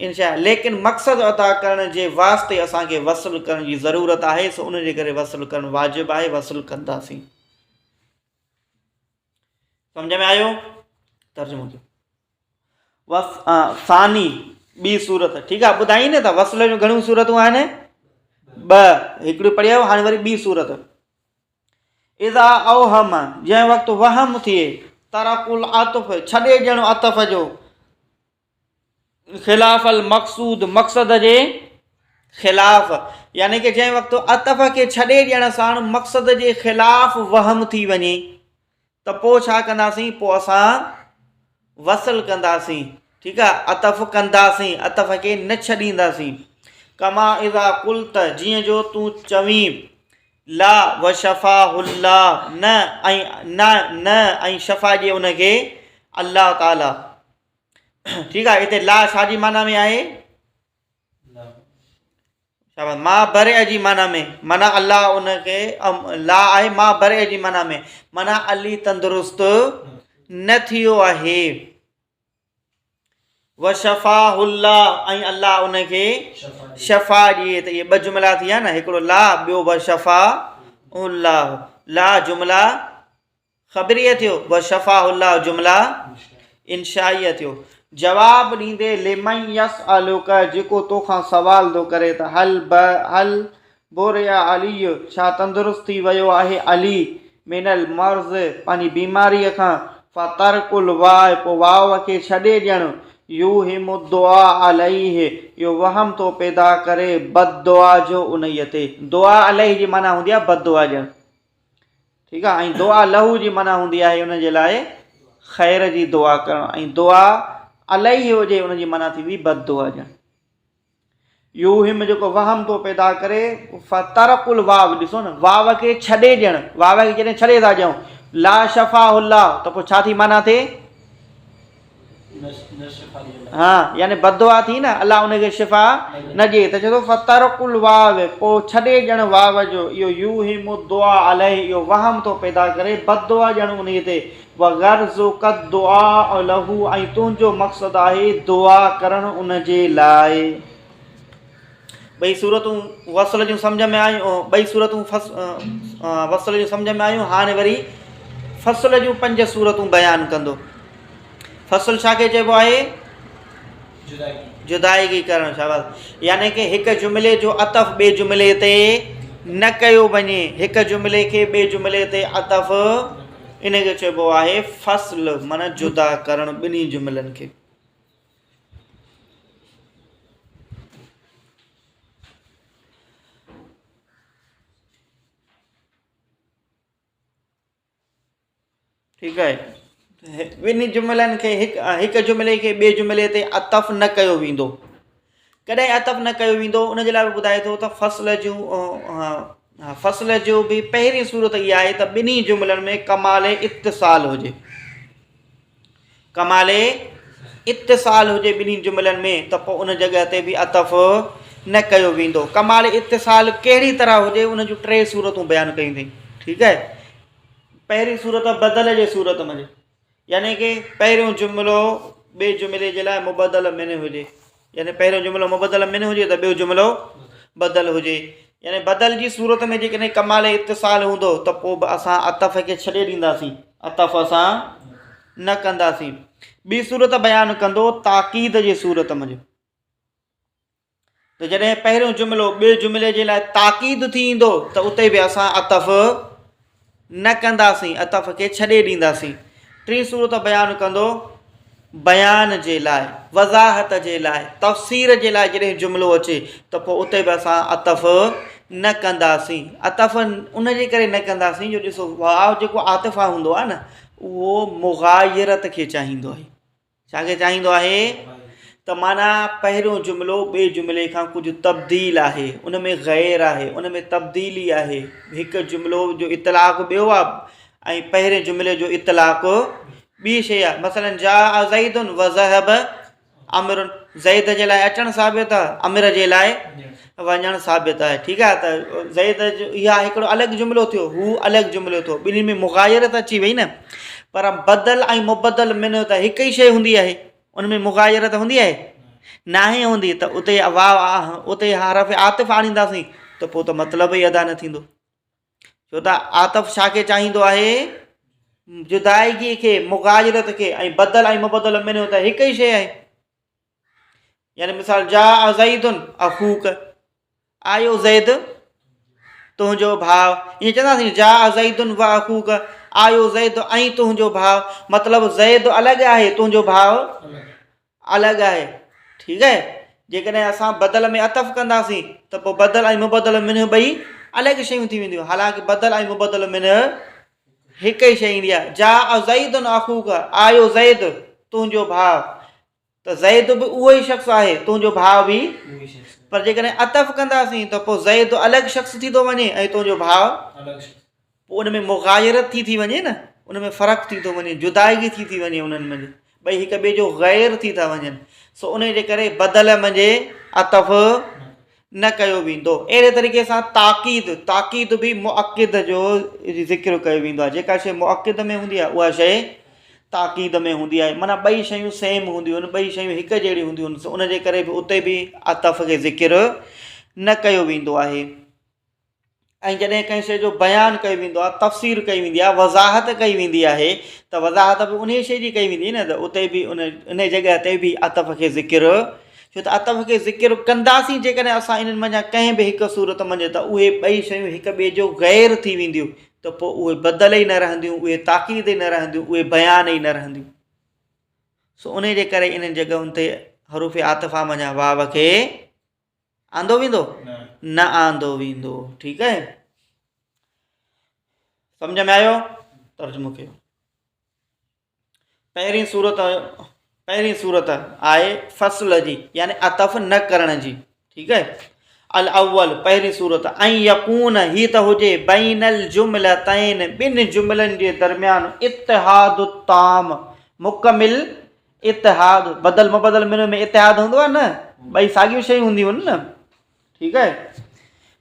انشاء، ليڪن مقصد ادا ڪرڻ جي واسطي اسان کي وصل ڪرڻ جي ضرورت آهي، سو ان جي ڪري وصل ڪرڻ واجب آهي، وصل ڪنداسين. سمجھ ۾ آيو؟ ترجمو ڪيو. وف ثاني ٻي صورت. ٺيڪ آ، ٻڌائي نه ته وصل جون گهڻيون صورتون آهن؟ ٻه. هڪڙي پڙهيو، هاڻي وري ٻي صورت. اذا اوهم جنهن وقت وهم ٿئي، ترڪ العطف ڇڏي ڏيڻ عطف جو، خلاف المقصود مقصد جي خلاف، يعني ڪه جنهن وقت عطف کي ڇڏي ڏيڻ ساڻ مقصد جي خلاف وهم ٿي وڃي ته پوء ڇا ڪنداسين؟ پوء اسان وصل ڪنداسين. ٺيڪ آ، عطف ڪنداسين، عطف کي نه ڇڏينداسين. ڪما اذا قلت جيئن جو تون چوين، لا وشفاه الله نه ۽ نه نه ۽ شفا ڏي ان کي الله تعالي. ٺيڪ آهي، هتي لا ڇا جي معنيٰ ۾ آهي؟ شاباس، ما برئ جي معنيٰ ۾، معنيٰ الله ان کي لا آهي ما برئ جي معنيٰ ۾، معنيٰ علي تندرست نه ٿيو آهي. وشفاه الله ۽ الله ان کي شفا ڏئي. ته اهي ٻه جملا ٿي ويا نه، هڪڙو لا ٻيو وشفاه الله. لا جملا خبريه ٿيو، وشفاه الله جمله انشائيه ٿيو. جواب ڏيندي لمن يسألک جيڪو توکان سوال ٿو ڪري ته هل هل برئ علي ڇا تندرست ٿي ويو آهي علي من المرض پنهنجي بيماريء کان فترڪ الواء پوء واء کي ڇڏي ڏيڻ يوهم الدعاء عليه اهو وهم ٿو پيدا ڪري بددعا جو انهيء تي. دعا عليه جي معنيٰ هوندي آهي بددعا ڏيڻ. ٺيڪ آ ۽ دعا له جي معنيٰ هوندي آهي ان جي لاء خير جي دعا ڪرڻ ۽ دعا عليه هجي ان جي معنيٰ ٿيندي بد دعا ڏيڻ. يوهم جيڪو وهم ٿو پيدا ڪري فترڪ الواو ڏسو نه واو کي ڇڏي ڏيڻ، واو کي جڏهن ڇڏي ٿا ڏيون لا شفاه الله ته پوء ڇا ٿي معنيٰ ٿئي؟ ها يعني بددعا ٿي نه، الله ان کي شفا نه ڏئي ته چئي ٿو فترڪ الواو پوء ڇڏي ڏيڻ واو جو اهو يوهم الدعاء عليه اهو وهم ٿو پيدا ڪري بددعا ڏيڻ انهي تي وغرضک الدعاء له ۽ تنهنجو مقصد آهي دعا ڪرڻ ان جي لاء. ٻئي صورتون وصل جون سمجھ ۾ آيون، ٻئي صورتون وصل جون سمجھ ۾ آيون. هاڻي وري فصل جون پنج صورتون بيان ڪندو. فصل ڇا کي چئبو آهي؟ جدائگي ڪرڻ. شاباس. يعني ڪه هڪ جملي جو عطف ٻئي جملي تي نه ڪيو وڃي، هڪ جملي کي ٻئي جملي تي عطف، ان کي چئبو آهي فصل، معنی جدا ڪرڻ ٻنهي جملن کي. ٺيڪ آهي، ٻنهي جملن کي هڪ هڪ جملي کي ٻئي جملي تي عطف نه ڪيو ويندو. ڪڏهن عطف نه ڪيو ويندو ان جي لاء به ٻڌائي ٿو ته فصل جون ها فصل جو به پهرين صورت اها آهي ته ٻنهي جملن ۾ ڪمال اتصال هجي. ڪمال اتصال هجي ٻنهي جملن ۾ ته پوء ان جڳهه تي به عطف نه ڪيو ويندو. ڪمال اتصال ڪهڙي طرح هجي ان جون ٽي صورتون بيان ڪيون اٿئي. ٺيڪ آهي. پهرين صورت بدل جي صورت ۾ يعني ڪه پهريون جملو ٻئي جملي جي لاء مبدل منه هجي يعني پهريون جملو مبدل منه هجي ته ٻيو جملو بدل هجي يعني بدل جي صورت ۾ جيڪڏهن ڪمال اتصال هوندو ته پوء به اسان عطف کي ڇڏي ڏينداسين عطف اسان نه ڪنداسين ٻي صورت بيان ڪندو تاڪيد جي صورت ۾ ته جڏهن پهريون جملو ٻئي جملي جي لاء تاڪيد ٿي ايندو ته اتي به اسان عطف نه ڪنداسين، عطف کي ڇڏي ڏينداسين. ٽين صورت بيان ڪندو بيان جي لاء، وضاحت جي لاء، تفسير جي لاء جڏهن جملو اچي ته پوء اتي به اسان عطف نه ڪنداسين. عطف ان جي ڪري نه ڪنداسين جو ڏسو واو جيڪو عاطفه هوندو آهي نه اهو مغايرت کي چاهيندو آهي. ڇا کي چاهيندو آهي ته معنيٰ پهريون جملو ٻئي جملي کان ڪجهه تبديل آهي، ان ۾ غير آهي، ان ۾ تبديلي آهي. هڪ جملو جو اطلاق ٻيو آهي ۽ پهرين جملي جو اطلاق ٻي شيء آهي. مثلاً جاء زيد وذهب عمرو، زيد جي لاء اچڻ ثابت آهي، عمرو جي لاء وڃڻ ثابت آهي. ٺيڪ آهي ته زيد جو اها هڪڙو الڳ جملو ٿيو، هو الڳ جملو ٿيو، ٻنهي ۾ مغايرت اچي وئي نه. پر بدل ۽ مبدل منه ته هڪ ئي شيء هوندي آهي، ان ۾ مغايرت هوندي آهي؟ ناهي هوندي ته اتي واو اتي حرف عاطف آڻينداسين ته پوء ته مطلب ئي ادا نه ٿيندو. ڇو ته عاطف ڇا کي چاهيندو آهي؟ جدائگي کي، مغايرت کي ۽ بدل ۽ مبدل منه ته هڪ ئي شيء آهي. يعني مثال جاء زيد اخوك آيو زيد تنهنجو ڀاء ائين چونداسين جاء زيد و اخوك آيو زيد ۽ تنهنجو ڀاء مطلب زيد الڳ آهي تنهنجو ڀاء الڳ آهي ٺيڪ آهي جيڪڏهن اسان بدل ۾ عطف ڪنداسين ته پوء بدل ۽ مبدل منه ٻئي الڳ شيون ٿي وينديون حالانڪه بدل ۽ مبدل منه هڪ ئي شيء ايندي آهي جاء زيد اخوك آيو زيد تنهنجو ڀاء ته زيد به اهو ئي شخص آهي، تنهنجو ڀاء به، پر جيڪڏهن عطف ڪنداسين ته پوء زيد الڳ شخص ٿي ٿو وڃي ۽ تنهنجو ڀاء پوء ان ۾ مغايرت ٿي ٿي وڃي نه، ان ۾ فرق ٿي ٿو وڃي، جدائگي ٿي ٿي وڃي انهن ۾ ٻئي هڪ ٻئي جو غير ٿي ٿا وڃن، سو انهي جي ڪري بدل منجهه عطف نه ڪيو ويندو. اهڙي طريقي سان تاڪيد، تاڪيد به مؤڪد جو ذڪر ڪيو ويندو آهي. جيڪا شيء مؤڪد ۾ هوندي آهي اها شيء تاڪيد ۾ هوندي آهي. معنيٰ ٻئي شيون سيم هونديون آهن، ٻئي شيون هڪ جهڙيون هونديون آهن، ان جي ڪري به اتي به عطف کي ذڪر نه ڪيو ويندو آهي. ۽ جڏهن ڪنهن شيء جو بيان ڪيو ويندو آهي، تفسير ڪئي ويندي آهي، وضاحت ڪئي ويندي آهي ته وضاحت به انهيء شيء جي ڪئي ويندي نه ته اتي به ان انهيء جڳهه تي به عطف کي ذڪر ڇو ته عطف کي ذڪر ڪنداسين جيڪڏهن اسان انهن منجهان ڪنهن به هڪ صورت منجهه ته اهي ٻئي شيون هڪ ٻئي جو غير ٿي وينديون ته پوء اهي بدل ئي نه رهنديون، اهي تاڪيد ئي نه رهنديون، اهي بيان ئي نه رهنديون. سو انهيء جي ڪري انهن جڳهن تي حروف عاطفه منجهان واو کي آندو ويندو؟ نه آندو ويندو. ٺيڪ آهي سمجھ ۾ آيو؟ ترجمو ڪيو. پهرين صورت پهرين صورت آهي فصل جي يعني عطف نه ڪرڻ جي ٺيڪ آهي الاول پهرين صورت ۽ يڪون هي ته هجي بين الجملتين ٻن جملن جي درميان اتحاد التام مڪمل اتحاد، بدل مبدل منه ۾ اتحاد هوندو آهي نه، ٻئي ساڳيون شيون هونديون آهن نه، ٺيڪ آهي.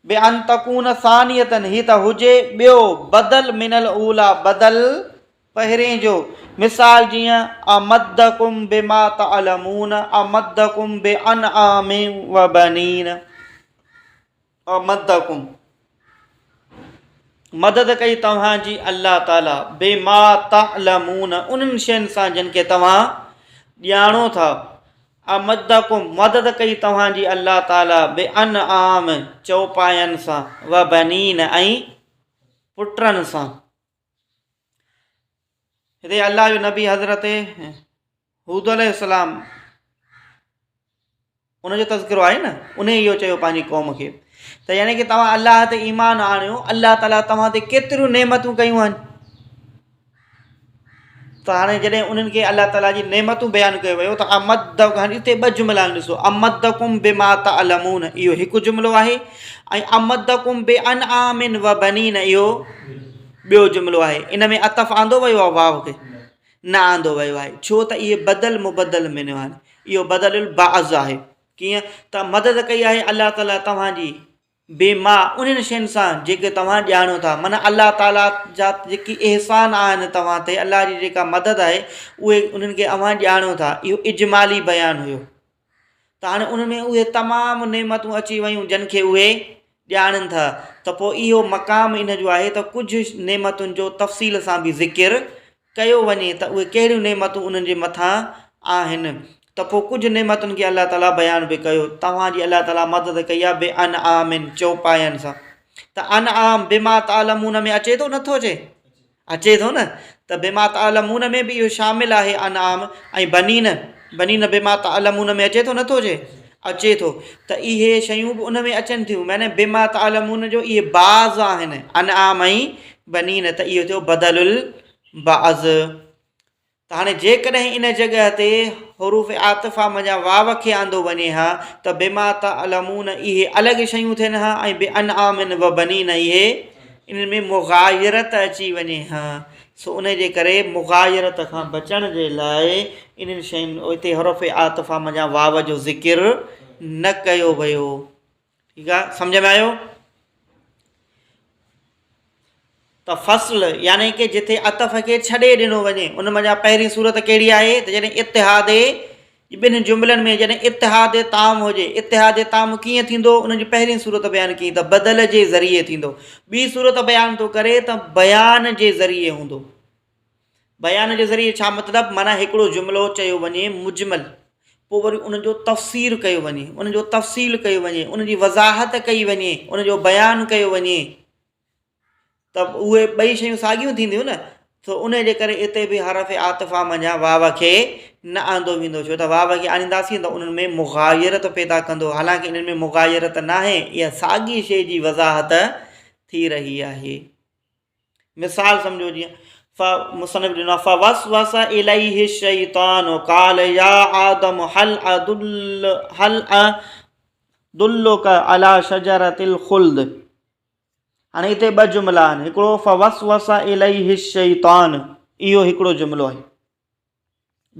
بأن تڪون ثانية هي ته هجي ٻيو بدل من الاوليٰ بدل پهرين جو، مثال جيئن امدڪم بما تعلمون امدڪم بانعام وبنين. امدکم، مدد ڪئي توهان جي الله تعالي، بما تعلمون، انهن شين سان جن کي توهان ڄاڻو ٿا. امدکم، مدد ڪئي توهان جي الله تعالي، بانعام، چوپاين سان، وبنين، ۽ پٽن سان. هتي الله جو نبي حضرت هود عليه السلام ان جو تذڪرو آهي نه ان اهو چيو پنهنجي قوم کي ته يعني ڪي توهان الله تي ايمان آڻيو الله تعاليٰ توهان تي ڪيتريون نعمتون ڪيون آهن. ته هاڻي جڏهن انهن کي الله تعاليٰ جي نعمتون بيان ڪيو ويو ته امد هاڻي اتي ٻه جملا آهن ڏسو امدڪم بما تعلمون اهو هڪ جملو آهي ۽ امدڪم بانعام و بنين اهو ٻيو جملو آهي ان ۾ عطف آندو ويو آهي واو کي نه آندو ويو آهي ڇو ته اهي بدل مبدل ۾ آهن اهو بدل البعض آهي ڪيئن ته مدد ڪئي آهي الله تعاليٰ توهان جي بما، انهن شين سان جيڪي توهان ڄاڻو ٿا، معنيٰ الله تعاليٰ جا جيڪي احسان آهن توهان تي، الله جي جيڪا مدد آهي، اهي انهن کي اوهان ڄاڻو ٿا. اهو اجمالي بيان هيو ته هاڻي انهن ۾ اهي تمام نعمتون اچي ويون جن کي اهي ڄاڻن ٿا ته پوء اهو مقام ان جو آهي ته ڪجهه نعمتن جو تفصيل سان به ذڪر ڪيو وڃي ته اهي ڪهڙيون نعمتون انهن جي مٿان آهن ته پوء ڪجهه نعمتن کي الله تعاليٰ بيان به ڪيو توهان جي الله تعاليٰ مدد ڪئي آهي بانعام چوپاين سان ته انعام بما تعلمون ۾ اچي ٿو نٿو اچي اچي ٿو نه ته بما تعلمون ۾ به اهو شامل آهي انعام ۽ بنين بنين بما تعلمون ۾ اچي ٿو نٿو اچي اچي ٿو ته اهي شيون به ان ۾ اچن ٿيون معني بما تعلمون جو اهي بعض آهن انعام ۽ بنين ته اهو ٿيو بدل البعض ته هاڻي جيڪڏهن ان جڳهه تي حروف عاطفه منجهان واو کي آندو وڃي ها ته بما تعلمون اهي الڳ شيون ٿين ها ۽ بانعام و بنين اهي انهن ۾ مغايرت اچي وڃي ها سو ان جي ڪري مغايرت کان بچڻ جي لاء انهن شين اتي حروف عاطفه منجهان واو جو ذڪر نه ڪيو ويو ٺيڪ آ سمجھ ۾ آيو ته فصل يعني ڪه جتي عطف کي ڇڏي ڏنو وڃي ان منجهان پهرين صورت ڪهڙي آهي ته جڏهن اتحاد ٻن جملن ۾ جڏهن اتحاد تام هجي اتحاد تام ڪيئن ٿيندو ان جي پهرين صورت بيان ڪئي ته بدل جي ذريعي ٿيندو ٻي صورت بيان ٿو ڪري ته بيان جي ذريعي هوندو بيان جي ذريعي ڇا مطلب معنيٰ هڪڙو جملو چيو وڃي مجمل پوء وري ان جو تفسير ڪيو وڃي ان جو تفصيل ڪيو وڃي ان جي وضاحت ڪئي وڃي ان جو بيان ڪيو وڃي ته اهي ٻئي شيون ساڳيون ٿينديون نه سو ان جي ڪري اتي به حرف عاطفه منجهان واو کي نه آندو ويندو ڇو ته واو کي آڻينداسين ته انهن ۾ مغايرت پيدا ڪندو حالانڪه انهن ۾ مغايرت ناهي اها ساڳي شيء جي وضاحت ٿي رهي آهي مثال سمجھو جيئن مصنف ڏنو فوسوس اليه الشيطان قال يا آدم هل ادل هل ادلك على شجرة الخلد هاڻي هتي ٻه جملا آهن هڪڙو فوسوس اليه الشيطان اهو هڪڙو جملو آهي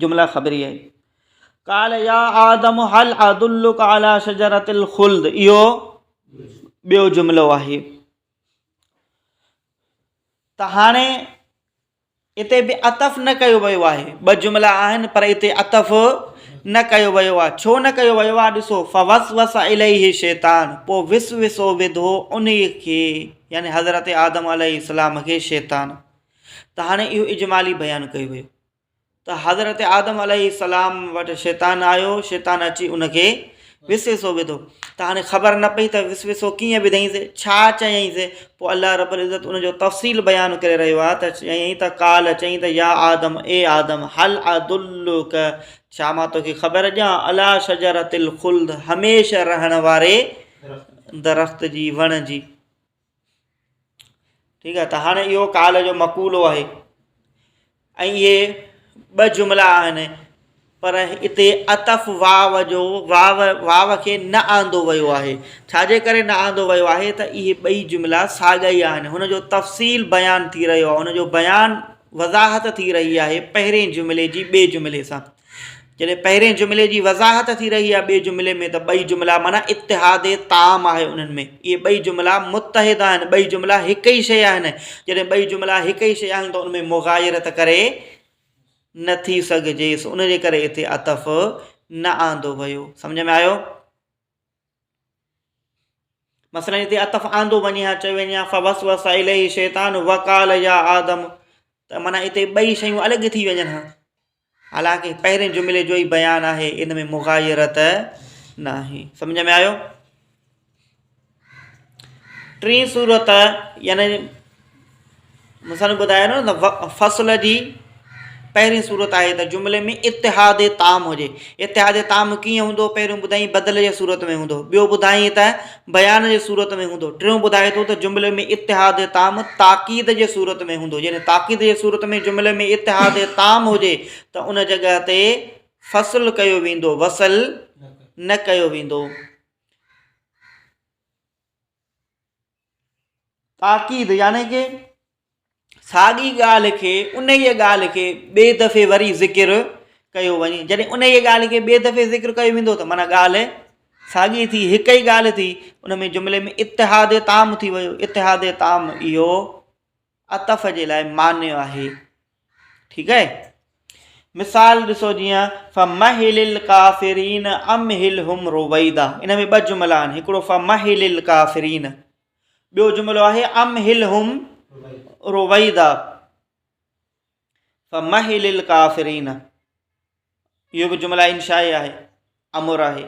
جمله خبري آهي قال يا آدم هل ادلك على شجرة الخلد اهو ٻيو جملو آهي ته هاڻي اتي به عطف نه ڪيو ويو آهي. ٻه جملا آهن پر اتي عطف نه ڪيو ويو آهي. ڇو نه ڪيو ويو آهي؟ ڏسو فوسوس اليه الشيطان پوء وسوسو وڌو انهي کي يعني حضرت آدم عليه السلام کي شيطان ته هاڻي اهو اجمالي بيان ڪيو ويو. ته حضرت آدم عليه السلام وٽ شيطان آيو، شيطان اچي ان کي وسوسو وڌو ته هاڻي خبر نه پئي ته وسوسو ڪيئن وڌائينس، ڇا چيائينس، پوء الله رب العزت ان جو تفصيل بيان ڪري رهيو آهي ته چيائين ته قال چيائين ته يا آدم اي آدم هل ادلک ڇا مان توکي خبر ڏيان علي شجرة الخلد هميشه رهڻ واري درخت جي وڻ جي. ٺيڪ آهي ته هاڻي اهو ڪال جو مقولو آهي ۽ اهي ٻه جملا آهن پر اتي عطف واو جو واو واو کي نه آندو ويو آهي ڇاجي ڪري نه آندو ويو آهي ته اهي ٻئي جملا ساڳا ئي آهن هن جو تفصيل بيان ٿي رهيو آهي هن جو بيان وضاحت ٿي رهي آهي پهرين جملي جي ٻئي جملي سان جڏهن پهرين جملي جي وضاحت ٿي رهي آهي ٻئي جملي ۾ ته ٻئي جملا معنيٰ اتحاد تام آهي انهن ۾ اهي ٻئي جملا متحد آهن ٻئي جملا هڪ ئي شيء آهن جڏهن ٻئي جملا هڪ ئي شيء آهن ته ان ۾ مغايرت ڪري نه ٿي سگهجي ان جي ڪري اتي عطف نه آندو ويو سمجھ ۾ آيو مثلا هتي عطف آندو وڃي ها چيو وڃي ها فوسوس اليه الشيطان وقال يا آدم ته معنيٰ هتي ٻئي شيون الڳ ٿي وڃن ها حالانڪه پهرين جملي جو ئي بيان آهي ان ۾ مغايرت ناهي سمجھ ۾ آيو ٽين صورت يعني مثلا ٻڌايو نه ته فصل جي پهرين صورت آهي ته جملي ۾ اتحاد تام هجي. اتحاد تام ڪيئن هوندو؟ پهريون ٻڌائين بدل جي صورت ۾ هوندو، ٻيو ٻڌائين ته بيان جي صورت ۾ هوندو، ٽيون ٻڌائي ٿو ته جملي ۾ اتحاد تام تاڪيد جي صورت ۾ هوندو. جڏهن تاڪيد جي صورت ۾ جملي ۾ اتحاد تام هجي ته ان جڳهه تي فصل ڪيو ويندو، وصل نه ڪيو ويندو. تاڪيد يعني ڪه ساڳي ڳالهه کي انهيء ڳالهه کي ٻئي دفعي وري ذڪر ڪيو وڃي. جڏهن انهيء ڳالهه کي ٻئي دفعي ذڪر ڪيو ويندو ته معنيٰ ڳالهه ساڳي ٿي، هڪ ئي ڳالهه ٿي، ان ۾ جملي ۾ اتحاد تام ٿي ويو. اتحاد تام اهو عطف جي لاء مانع آهي. ٺيڪ آهي. مثال ڏسو جيئن فمهل الڪافرين امهلهم رويدا، ان ۾ ٻه جملا آهن، هڪڙو فمهل الڪافرين، ٻيو جملو آهي امهلهم رويدا. فمهل الڪافرين اهو به جمله انشائي آهي، امر آهي.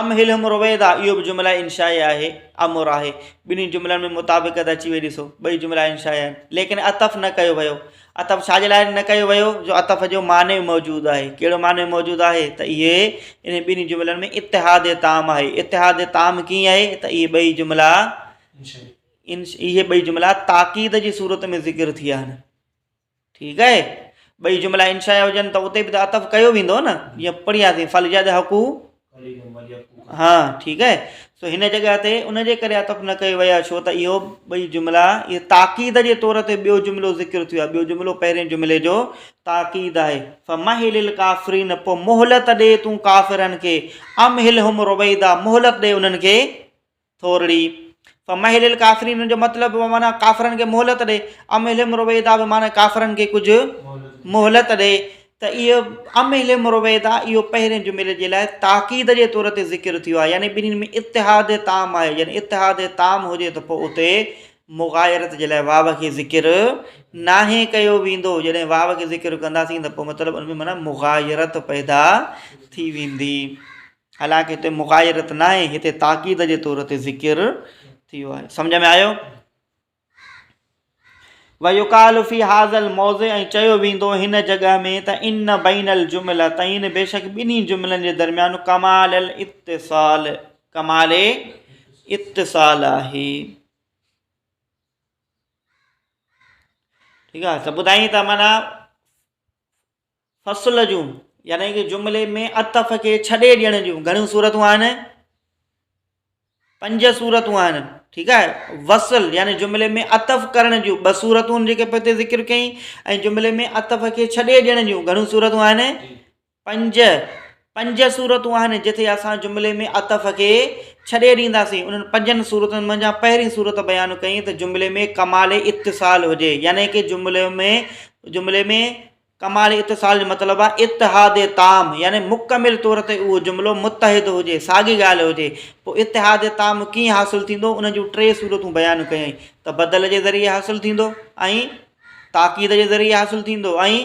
امهلهم رويدا اهو به جمله انشائي آهي، امر آهي. ٻنهي جملن ۾ مطابقت اچي وئي ڏسو، ٻئي جملا انشائي آهن، ليڪن عطف نه ڪيو ويو. عطف ڇا جي لاء نه ڪيو ويو؟ جو عطف جو معني موجود آهي. ڪهڙو معني موجود آهي؟ ته اهي انهن ٻنهي جملن ۾ اتحاد تام آهي. اتحاد تام ڪيئن آهي؟ ته اهي ٻئي جملا اهي ٻئي جملا تاڪيد جي صورت ۾ ذڪر ٿيا آهن. ٺيڪ آهي. ٻئي جملا انشائيه هجن ته اتي به ته عطف ڪيو ويندو نه، جيئن پڙهياسين فليضحڪو، ها ٺيڪ آهي. سو هن جڳهه تي ان جي ڪري عطف نه ڪيو ويو آهي ڇو ته اهو ٻئي جملا اهي تاڪيد جي طور تي ٻيو جملو ذڪر ٿيو آهي، ٻيو جملو پهرين جملي جو تاڪيد آهي. فمهل الڪافرين پوء مهلت ڏي تون ڪافرن کي، امهلهم رويدا مهلت ڏي انهن کي ٿورڙي. فمهل الڪافرين جو مطلب به معنيٰ ڪافرن کي مهلت ڏي، امهلهم رويدا به معنيٰ ڪافرن کي ڪجهه مهلت ڏي ته اهو امهلهم رويدا اهو پهرين جملي جي لاء تاڪيد جي طور تي ذڪر ٿيو آهي، يعني ٻنهين ۾ اتحاد تام آهي، يعني اتحاد تام هجي ته پوء اتي مغايرت جي لاء واو کي ذڪر ناهي ڪيو ويندو. جڏهن واو کي ذڪر ڪنداسين ته پوء مطلب ان ۾ معنيٰ مغايرت پيدا ٿي ويندي. حالانڪ هتي مغايرت ناهي، هتي تاڪيد جي طور تي ذڪر ٿيو آهي. سمجھ ۾ آيو؟ ويقال في هذا الموضع ۽ چيو ويندو هن جڳهه ۾ ته ان بين الجملتين بيشڪ ٻنهي جملن جي درميان ڪمال الاتصال ڪمال اتصال آهي. ٺيڪ آهي ته ٻڌائين ته معنيٰ فصل جون يعني ڪه جملي ۾ عطف کي ڇڏي ڏيڻ جون گهڻيون صورتون آهن؟ پنج صورتون آهن. ٺيڪ آهي. وصل يعني جملي ۾ عطف ڪرڻ جون ٻه صورتون جيڪي پتي ذڪر ڪئي ۽ جملي ۾ عطف کي ڇڏي ڏيڻ جون گهڻيون صورتون آهن؟ پنج. پنج صورتون آهن جتي اسان جملي ۾ عطف کي ڇڏي ڏينداسين. انهن پنجن صورتن منجهان پهرين صورت بيان ڪئي ته جملي ۾ ڪمال اتصال هجي يعني ڪه جملي ۾ جملي ۾ ڪمال اتصال جو مطلب آهي اتحاد تام يعني مڪمل طور تي اهو جملو متحد هجي، ساڳي ڳالهه هجي. پوء اتحاد تام ڪيئن حاصل ٿيندو؟ ان جون ٽي صورتون بيان ڪيائين ته بدل جي ذريعي حاصل ٿيندو ۽ تاڪيد جي ذريعي حاصل ٿيندو ۽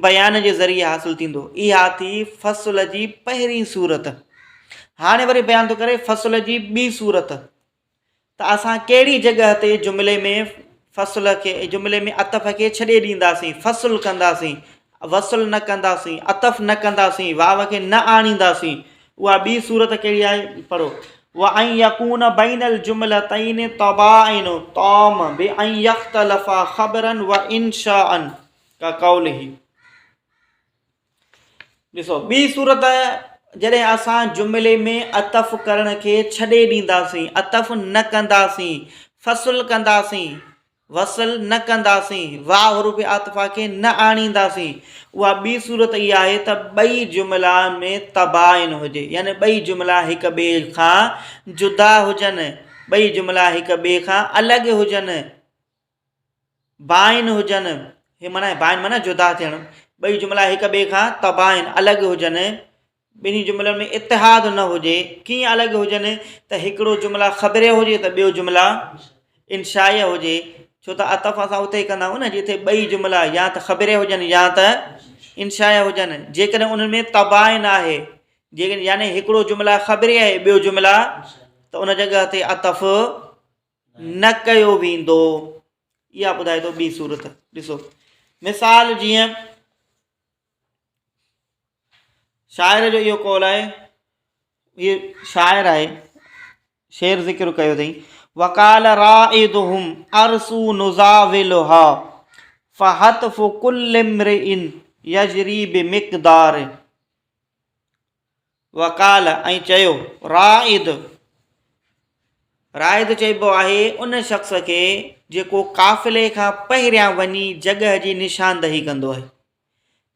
بيان جي ذريعي حاصل ٿيندو. اها ٿي فصل جي پهرين صورت. هاڻي وري بيان ٿو ڪري فصل جي ٻي صورت. ته اسان ڪهڙي جڳهه تي جملي ۾ فصل کي جملي ۾ عطف کي ڇڏي ڏينداسين، فصل ڪنداسين، وصل نه ڪنداسين، عطف نه ڪنداسين، واو کي نه آڻينداسين. اها ٻي صورت ڪهڙي آهي؟ پڙهو. وان يڪون بين الجملتين تباين تام بان يختلفا خبرا وانشاء كقوله. ڏسو ٻي صورت جڏهن اسان جملي ۾ عطف ڪرڻ کي ڇڏي ڏينداسين، عطف نه ڪنداسين، فصل ڪنداسين، وصل نه ڪنداسين، واء حروف عاطفه کي نه آڻينداسين، اها ٻي صورت اها آهي ته ٻئي جملا ۾ تباين هجي، يعني ٻئي جملا هڪ ٻئي کان جدا هجن، ٻئي جملا هڪ ٻئي کان الڳ هجن. باين هجن، هي معنيٰ باين معنيٰ جدا ٿيڻ، ٻئي جملا هڪ ٻئي کان تباين، الڳ، هجن، ٻنهي جملن ۾ اتحاد نه هجي، ڪيئن الڳ هجن ته هڪڙو جملا خبريه هجي ته ٻيو جملا انشائيه هجي، ڇو ته عطف اسان اتي ئي ڪندا آهيون نه جتي ٻئي جملا يا ته خبريه هجن يا ته انشائيه هجن، جيڪڏهن انهن ۾ تباين آهي، جيڪڏهن يعني هڪڙو جملا خبريه آهي ٻيو جملا ته ان جڳهه تي عطف نه ڪيو ويندو. اها ٻڌائي ٿو ٻي صورت. ڏسو مثال جيئن. شاعر جو اهو قول آهي، هي شاعر آهي، شعر ذڪر ڪيو اٿئي، وقال رائدهم ارسو نزاولها فحتف كل امرئ يجري بمقدار. وقال ۽ چيو، رائد، رائد چئبو آهي ان شخص کي جيڪو قافلي کان پهريان وڃي جڳهه جي نشاندهي ڪندو آهي.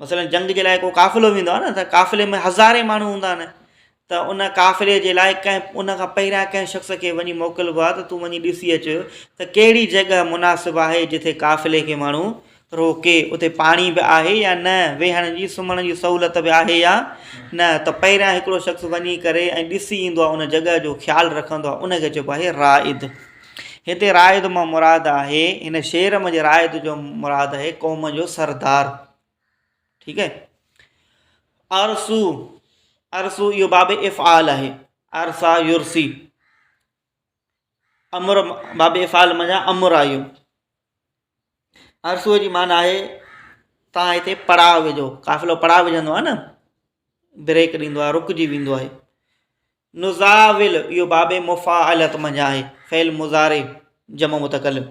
مثلا جنگ جي لاء ڪو قافلو ويندو آهي نه ته قافلي ۾ هزارين ماڻهو هوندا آهن ته ان قافلي جي لاء ڪنهن ان کان پهريان ڪنهن شخص کي وڃي موڪلبو آهي ته تون وڃي ڏسي اچ ته ڪهڙي جڳهه مناسب آهي جتي قافلي کي ماڻهو روڪي، اتي پاڻي به آهي يا نه، ويهڻ جي سمهڻ جي سهولت به آهي يا نه ته پهريان هڪڙو شخص وڃي ڪري ۽ ڏسي ايندو آهي ان جڳهه جو خيال رکندو آهي ان کي چئبو آهي رائد. هتي رائد مان مراد آهي هن شعر منجهه رائد جو مراد آهي قوم جو سردار. ٺيڪ آهي. ارسو، ارسو اهو باب افعال آهي. ارسا يرسي امر باب افعال منجهان امر آيو. ارسوء جي معنيٰ آهي توهان هتي پڙاء وجهو، قافلو پڙاء وجهندو آهي نه، بريڪ ڏيندو آهي، رڪجي ويندو آهي. نزاول اهو باب مفاعلت منجهان آهي، فعل مضارع جمع متڪلم.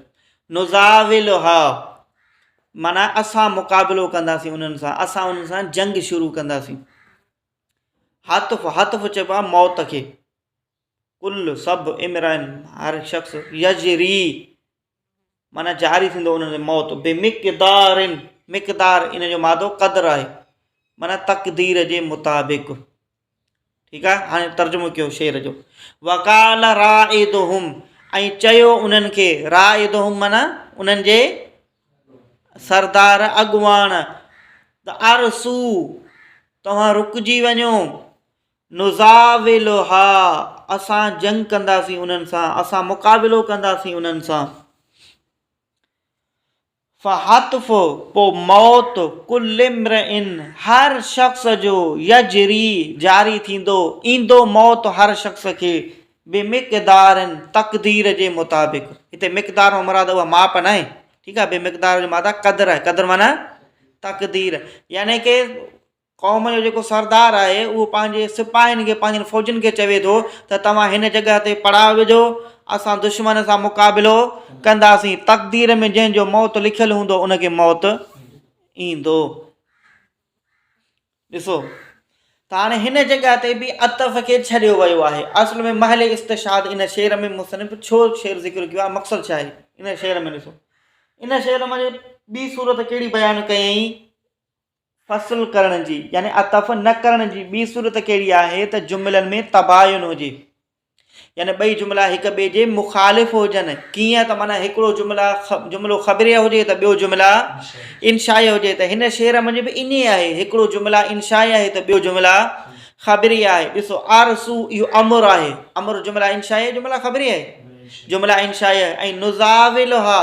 نزاولها معنيٰ اسان مقابلو ڪنداسين انهن سان، اسان انهن سان جنگ شروع ڪنداسين. هتف، هتف چئبو آهي موت کي. ڪل، سڀ، امرئ، هر شخص، يجري معنيٰ جاري ٿيندو انهن تي موت بمقدار، مقدار ان جو مادو قدر آهي معنيٰ تقدير جي مطابق. ٺيڪ آهي، هاڻي ترجمو ڪيو شعر جو. وقال رائدهم ۽ چيو انهن کي، رائدهم معنيٰ انهن جي سردار اڳواڻ، ته ارسو توهان رڪجي وڃو، نزاولها اسان جنگ ڪنداسين انهن سان، اسان مقابلو ڪنداسين انهن سان. فحتف پوء موت ڪل امرئ هر شخص جو يجري جاري ٿيندو، ايندو موت هر شخص کي بمقدار تقدير جي مطابق. هتي مقدار مان مراد اها ماپ ناهي، ٺيڪ آهي، بمقدار جو معنيٰ قدر آهي، قدر معنيٰ تقدير، يعني ڪي قوم جو جيڪو سردار آهي اهو پنهنجي سپاهين کي پنهنجن فوجين کي چوي ٿو ته توهان هن جڳهه تي پڙاء وجهو، اسان دشمن سان مقابلو ڪنداسين، تقدير ۾ جنهن جو موت لکيل هوندو ان کي موت ايندو. ڏسو ته هاڻي هن جڳهه تي به عطف کي ڇڏيو ويو آهي. اصل ۾ محل استشهاد ان شعر ۾ مصنف ڇو شعر ذڪر ڪيو آهي، مقصد ڇا آهي؟ ان شعر ۾ ڏسو ان شعر ۾ ٻي صورت ڪهڙي بيان ڪيائين؟ فصل ڪرڻ جي يعني عطف نه ڪرڻ جي ٻي صورت ڪهڙي آهي ته جملن ۾ تباين هجي يعني ٻئي جملا هڪ ٻئي جي مخالف هجن، ڪيئن ته معنيٰ هڪڙو جملا جملو خبريه هجي ته ٻيو جملا انشائيه هجي ته هن شعر منجهه به ائين آهي هڪڙو جملا انشائيه آهي ته ٻيو جملا خبريه آهي. ڏسو ارسو اهو امر آهي، امر جملا انشائيه جملا خبريه آهي، جملا انشائيه ۽ نزاولها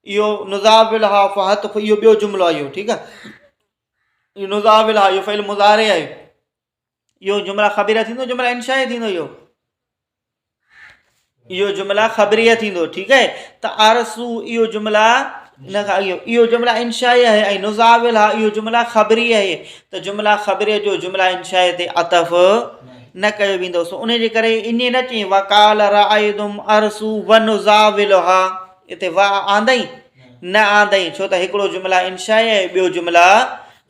اهو نزاولها فحتف اهو ٻيو جملو آهي اهو ٺيڪ آهي اهو نزاولها اهو فعل مضارع آهي اهو جمله خبريه ٿيندو جمله انشائيه ٿيندو اهو اهو جمله خبريه ٿيندو ٺيڪ آهي ته ارسو اهو جمله ان کان اهو اهو جمله انشائيه آهي ۽ نزاولها اهو جمله خبريه آهي ته جمله خبريه جو جمله انشائيه تي عطف نه ڪيو ويندو سو ان جي ڪري ائين نه چئين وقال رائدم ارسو ونزاولها اتي و آندائين نه آندائين ڇو ته هڪڙو جمله انشائي آهي ٻيو جمله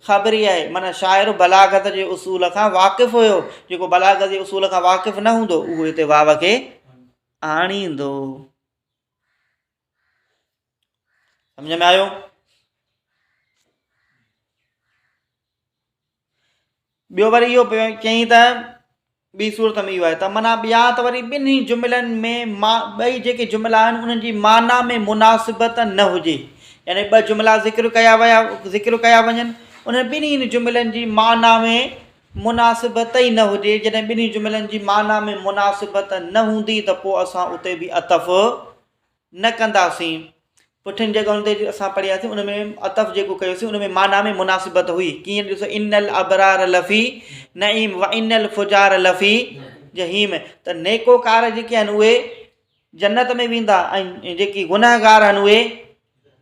خبري آهي معنيٰ شاعر بلاغت جي اصول کان واقف هيو جيڪو بلاغت جي اصول کان واقف نه هوندو اهو هتي واو کي آڻيندو. سمجھ ۾ آيو؟ ٻيو وري اهو پيو چيائين ته ٻي صورت ۾ اهو آهي ته معنيٰ ٻيا ته وري ٻنهي جملن ۾ ما ٻئي جيڪي جملا آهن انهن جي معنيٰ ۾ مناسبت نه هجي يعني ٻه جملا ذڪر ڪيا ويا ذڪر ڪيا وڃن انهن ٻنهي جملن جي معنيٰ ۾ مناسبت ئي نه هجي جڏهن ٻنهي جملن جي معنيٰ ۾ مناسبت نه هوندي ته پوء اسان اتي به عطف نه ڪنداسين. پٺين جڳهن تي اسان پڙهياسين ان ۾ عطف جيڪو ڪيوسين ان ۾ معنيٰ ۾ مناسبت هئي. ڪيئن ڏسو ان الابرار لفي نعيم و ان الفجار لفي جحيم ته نيڪوڪار جيڪي آهن اهي جنت ۾ ويندا ۽ جيڪي گنهگار آهن اهي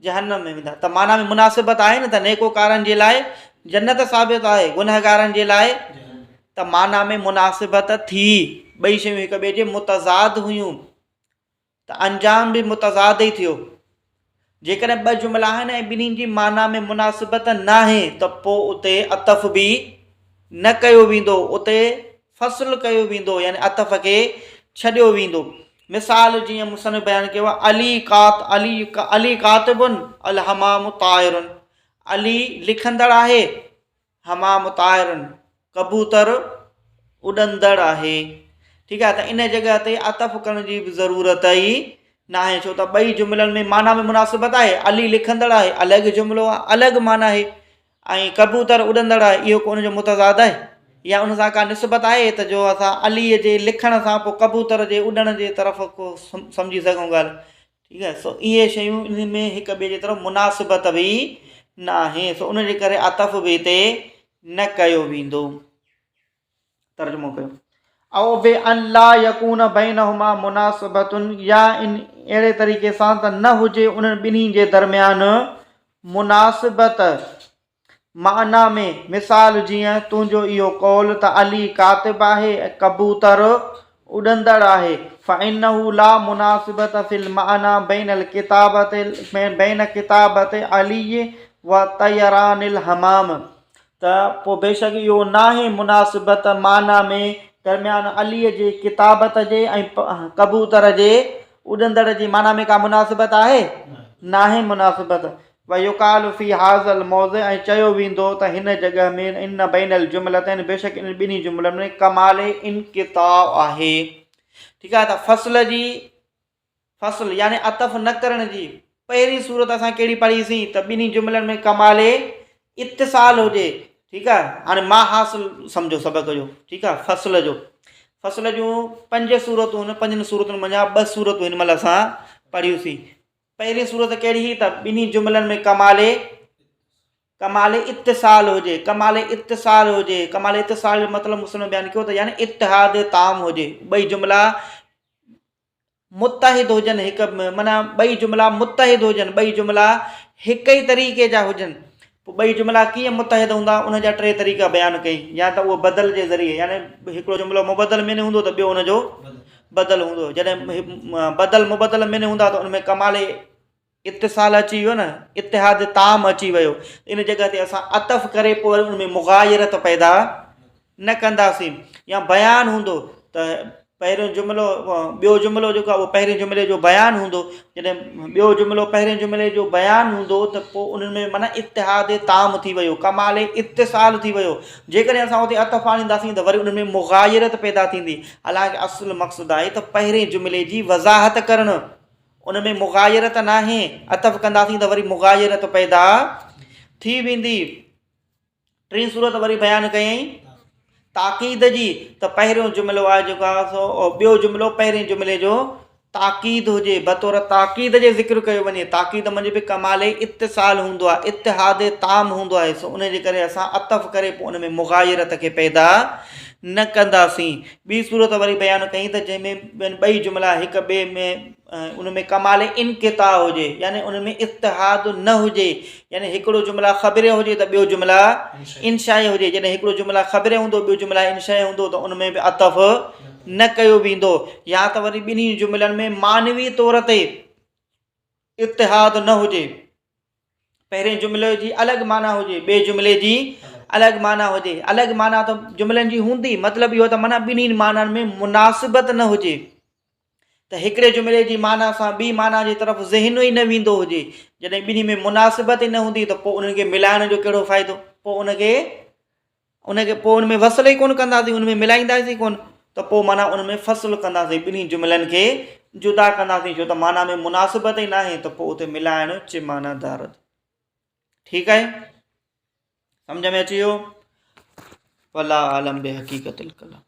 جهنم ۾ ويندا ته معنيٰ ۾ مناسبت آهي نه ته نيڪوڪارن جي لاء جنت ثابت آهي گنهگارن جي لاء ته معنيٰ ۾ مناسبت ٿي، ٻئي شيون هڪ ٻئي جي متضاد هيون ته انجام به متضاد ئي ٿيو. جيڪڏهن ٻه جملا آهن ۽ ٻنهي جي معنيٰ ۾ مناسبت ناهي ته پوء اتي عطف به نه ڪيو ويندو، اتي فصل ڪيو ويندو يعني عطف کي ڇڏيو ويندو. مثال جيئن مصنف بيان ڪيو آهي علي قات علي علي ڪاتب الحمام طائر علي لکندڙ آهي حمام طائر ڪبوتر اڏندڙ آهي ٺيڪ آهي ته ان جڳهه تي عطف ڪرڻ جي به ضرورت ئي ناهي ڇو ته ٻئي جملن ۾ معنيٰ ۾ مناسبت آهي علي لکندڙ آهي الڳ جملو آهي الڳ معنيٰ آهي ۽ ڪبوتر اڏندڙ آهي اهو ڪو ان جو متضاد آهي يا ان سان ڪا نسبت آهي ته جو اسان علي جي لکڻ سان پوء ڪبوتر جي اڏڻ جي طرف ڪو سمجهي سگهون ڳالهه ٺيڪ آهي سو اهي شيون انهن ۾ هڪ ٻئي جي طرف مناسبت به نه آهي سو ان جي ڪري عطف به هتي نه ڪيو ويندو. ترجمو ڪيو. او بان لا يڪون بينهما مناسبة يا ان اهڙي طريقي سان ته نه هجي انهن ٻنهي جي درميان مناسبت. معنيٰ ۾، مثال جيئن تنهنجو اهو قول ته علي ڪاتب آهي ۽ ڪبوتر اڏندڙ آهي، فإنه لا مناسبة في المعنيٰ بين الڪتابة بين ڪتابة علي و طيران الحمام ته پوء بيشڪ اهو ناهي مناسبت معنيٰ ۾ درميان علي جي ڪتابت جي ۽ ڪبوتر جي اڏندڙ جي معنيٰ ۾ ڪا مناسبت آهي؟ ناهي مناسبت. ويقال في هذا الموضع ۽ چيو ويندو ته هن جڳهه ۾ ان بين الجملتين بيشڪ انهن ٻنهي جملن ۾ ڪمال انقطاع آهي. ٺيڪ آهي ته فصل جي فصل يعني عطف نه ڪرڻ جي پهرين صورت اسان ڪهڙي پڙهي سين ته ٻنهي جملن ۾ ڪمال اتصال هجي ٺيڪ آهي هاڻي ما حاصل سمجھو سبق جو ٺيڪ آهي فصل جو فصل جون پنج صورتون هن پنجن صورتن منجھان ٻه صورتون هن مهل اسان پڙهيوسين پهرين صورت ڪهڙي هئي ته ٻنهي جملن ۾ ڪمال ڪمال اتصال هجي ڪمال اتصال هجي ڪمال اتصال جو مطلب مسلم بيان ڪيو ته يعني اتحاد تام هجي ٻئي جملا متحد هجن هڪ معنيٰ ٻئي جملا متحد هجن ٻئي جملا هڪ ئي طريقي جا هجن پوء ٻئي جملا ڪيئن متحد هوندا ان جا ٽي طريقا بيان ڪئي يا ته اهو بدل جي ذريعي يعني هڪڙو جملو مبدل منه هوندو ته ٻيو ان جو بدل هوندو جڏهن بدل مبدل منه هوندا ته ان ۾ ڪمال اتصال اچي ويو نه اتحاد تام اچي ويو ان جڳهه تي اسان عطف ڪري پوء ان ۾ مغايرت پيدا نه ڪنداسين يا بيان هوندو ته پهريون جملو ٻيو جملو جيڪو آهي اهو پهرين جملي جو بيان هوندو جڏهن ٻيو جملو پهرين جملي جو بيان هوندو ته پوء انهن ۾ معنيٰ اتحاد تام ٿي ويو ڪمال اتصال ٿي ويو جيڪڏهن اسان اتي عطف آڻينداسين ته وري انهن ۾ مغايرت پيدا ٿيندي حالانڪه اصل مقصد آهي ته پهرين جملي جي وضاحت ڪرڻ ان ۾ مغايرت ناهي عطف ڪنداسين ته وري مغايرت پيدا ٿي ويندي ٽين صورت وري بيان ڪيائين تاڪيد جي ته پهريون جملو آهي جيڪو آهي سو ٻيو جملو پهرين جملي جو تاڪيد هجي بطور تاڪيد جي ذڪر ڪيو وڃي تاڪيد منجهه به ڪمال اتصال هوندو آهي اتحاد تام هوندو آهي سو ان جي ڪري اسان عطف ڪري پوء ان ۾ مغايرت کي پيدا نه ڪنداسين ٻي صورت وري بيان ڪئي ته جنهن ۾ ٻئي جملا هڪ ٻئي ۾ ان ۾ ڪمال انقطاع هجي يعني ان ۾ اتحاد نه هجي يعني هڪڙو جمله خبري هجي ته ٻيو جمله انشائي هجي جڏهن هڪڙو جمله خبري هوندو ٻيو جمله انشائي هوندو ته ان ۾ به عطف نه ڪيو ويندو يا ته وري ٻنهي جملن ۾ معنوي طور تي اتحاد نه هجي پهرين جملي جي الڳ معنيٰ هجي ٻئي جملي جي الڳ معنيٰ هجي الڳ معنيٰ ته جملن جي هوندي مطلب اهو ته معنيٰ ٻنهي معنائن ۾ مناسبت نه هجي ته هڪڙي جملي جي معنيٰ سان ٻي معنيٰ جي طرف ذهن ئي نه ويندو هجي جڏهن ٻنهي ۾ مناسبت ئي نه هوندي ته پوء انهن کي ملائڻ جو ڪهڙو فائدو پوء ان کي ان کي پوء ان ۾ وصل ئي ڪونه ڪنداسين ان ۾ ملائينداسين ڪونه ته پوء معنيٰ ان ۾ فصل ڪنداسين ٻنهي جملن کي جدا ڪنداسين ڇو ته معنيٰ ۾ مناسبت ئي ناهي ته پوء اتي ملائڻ چه معنيٰ دارد ٺيڪ آهي سمجھ ۾ اچي ويو والله عالم بحقيقت الڪلام.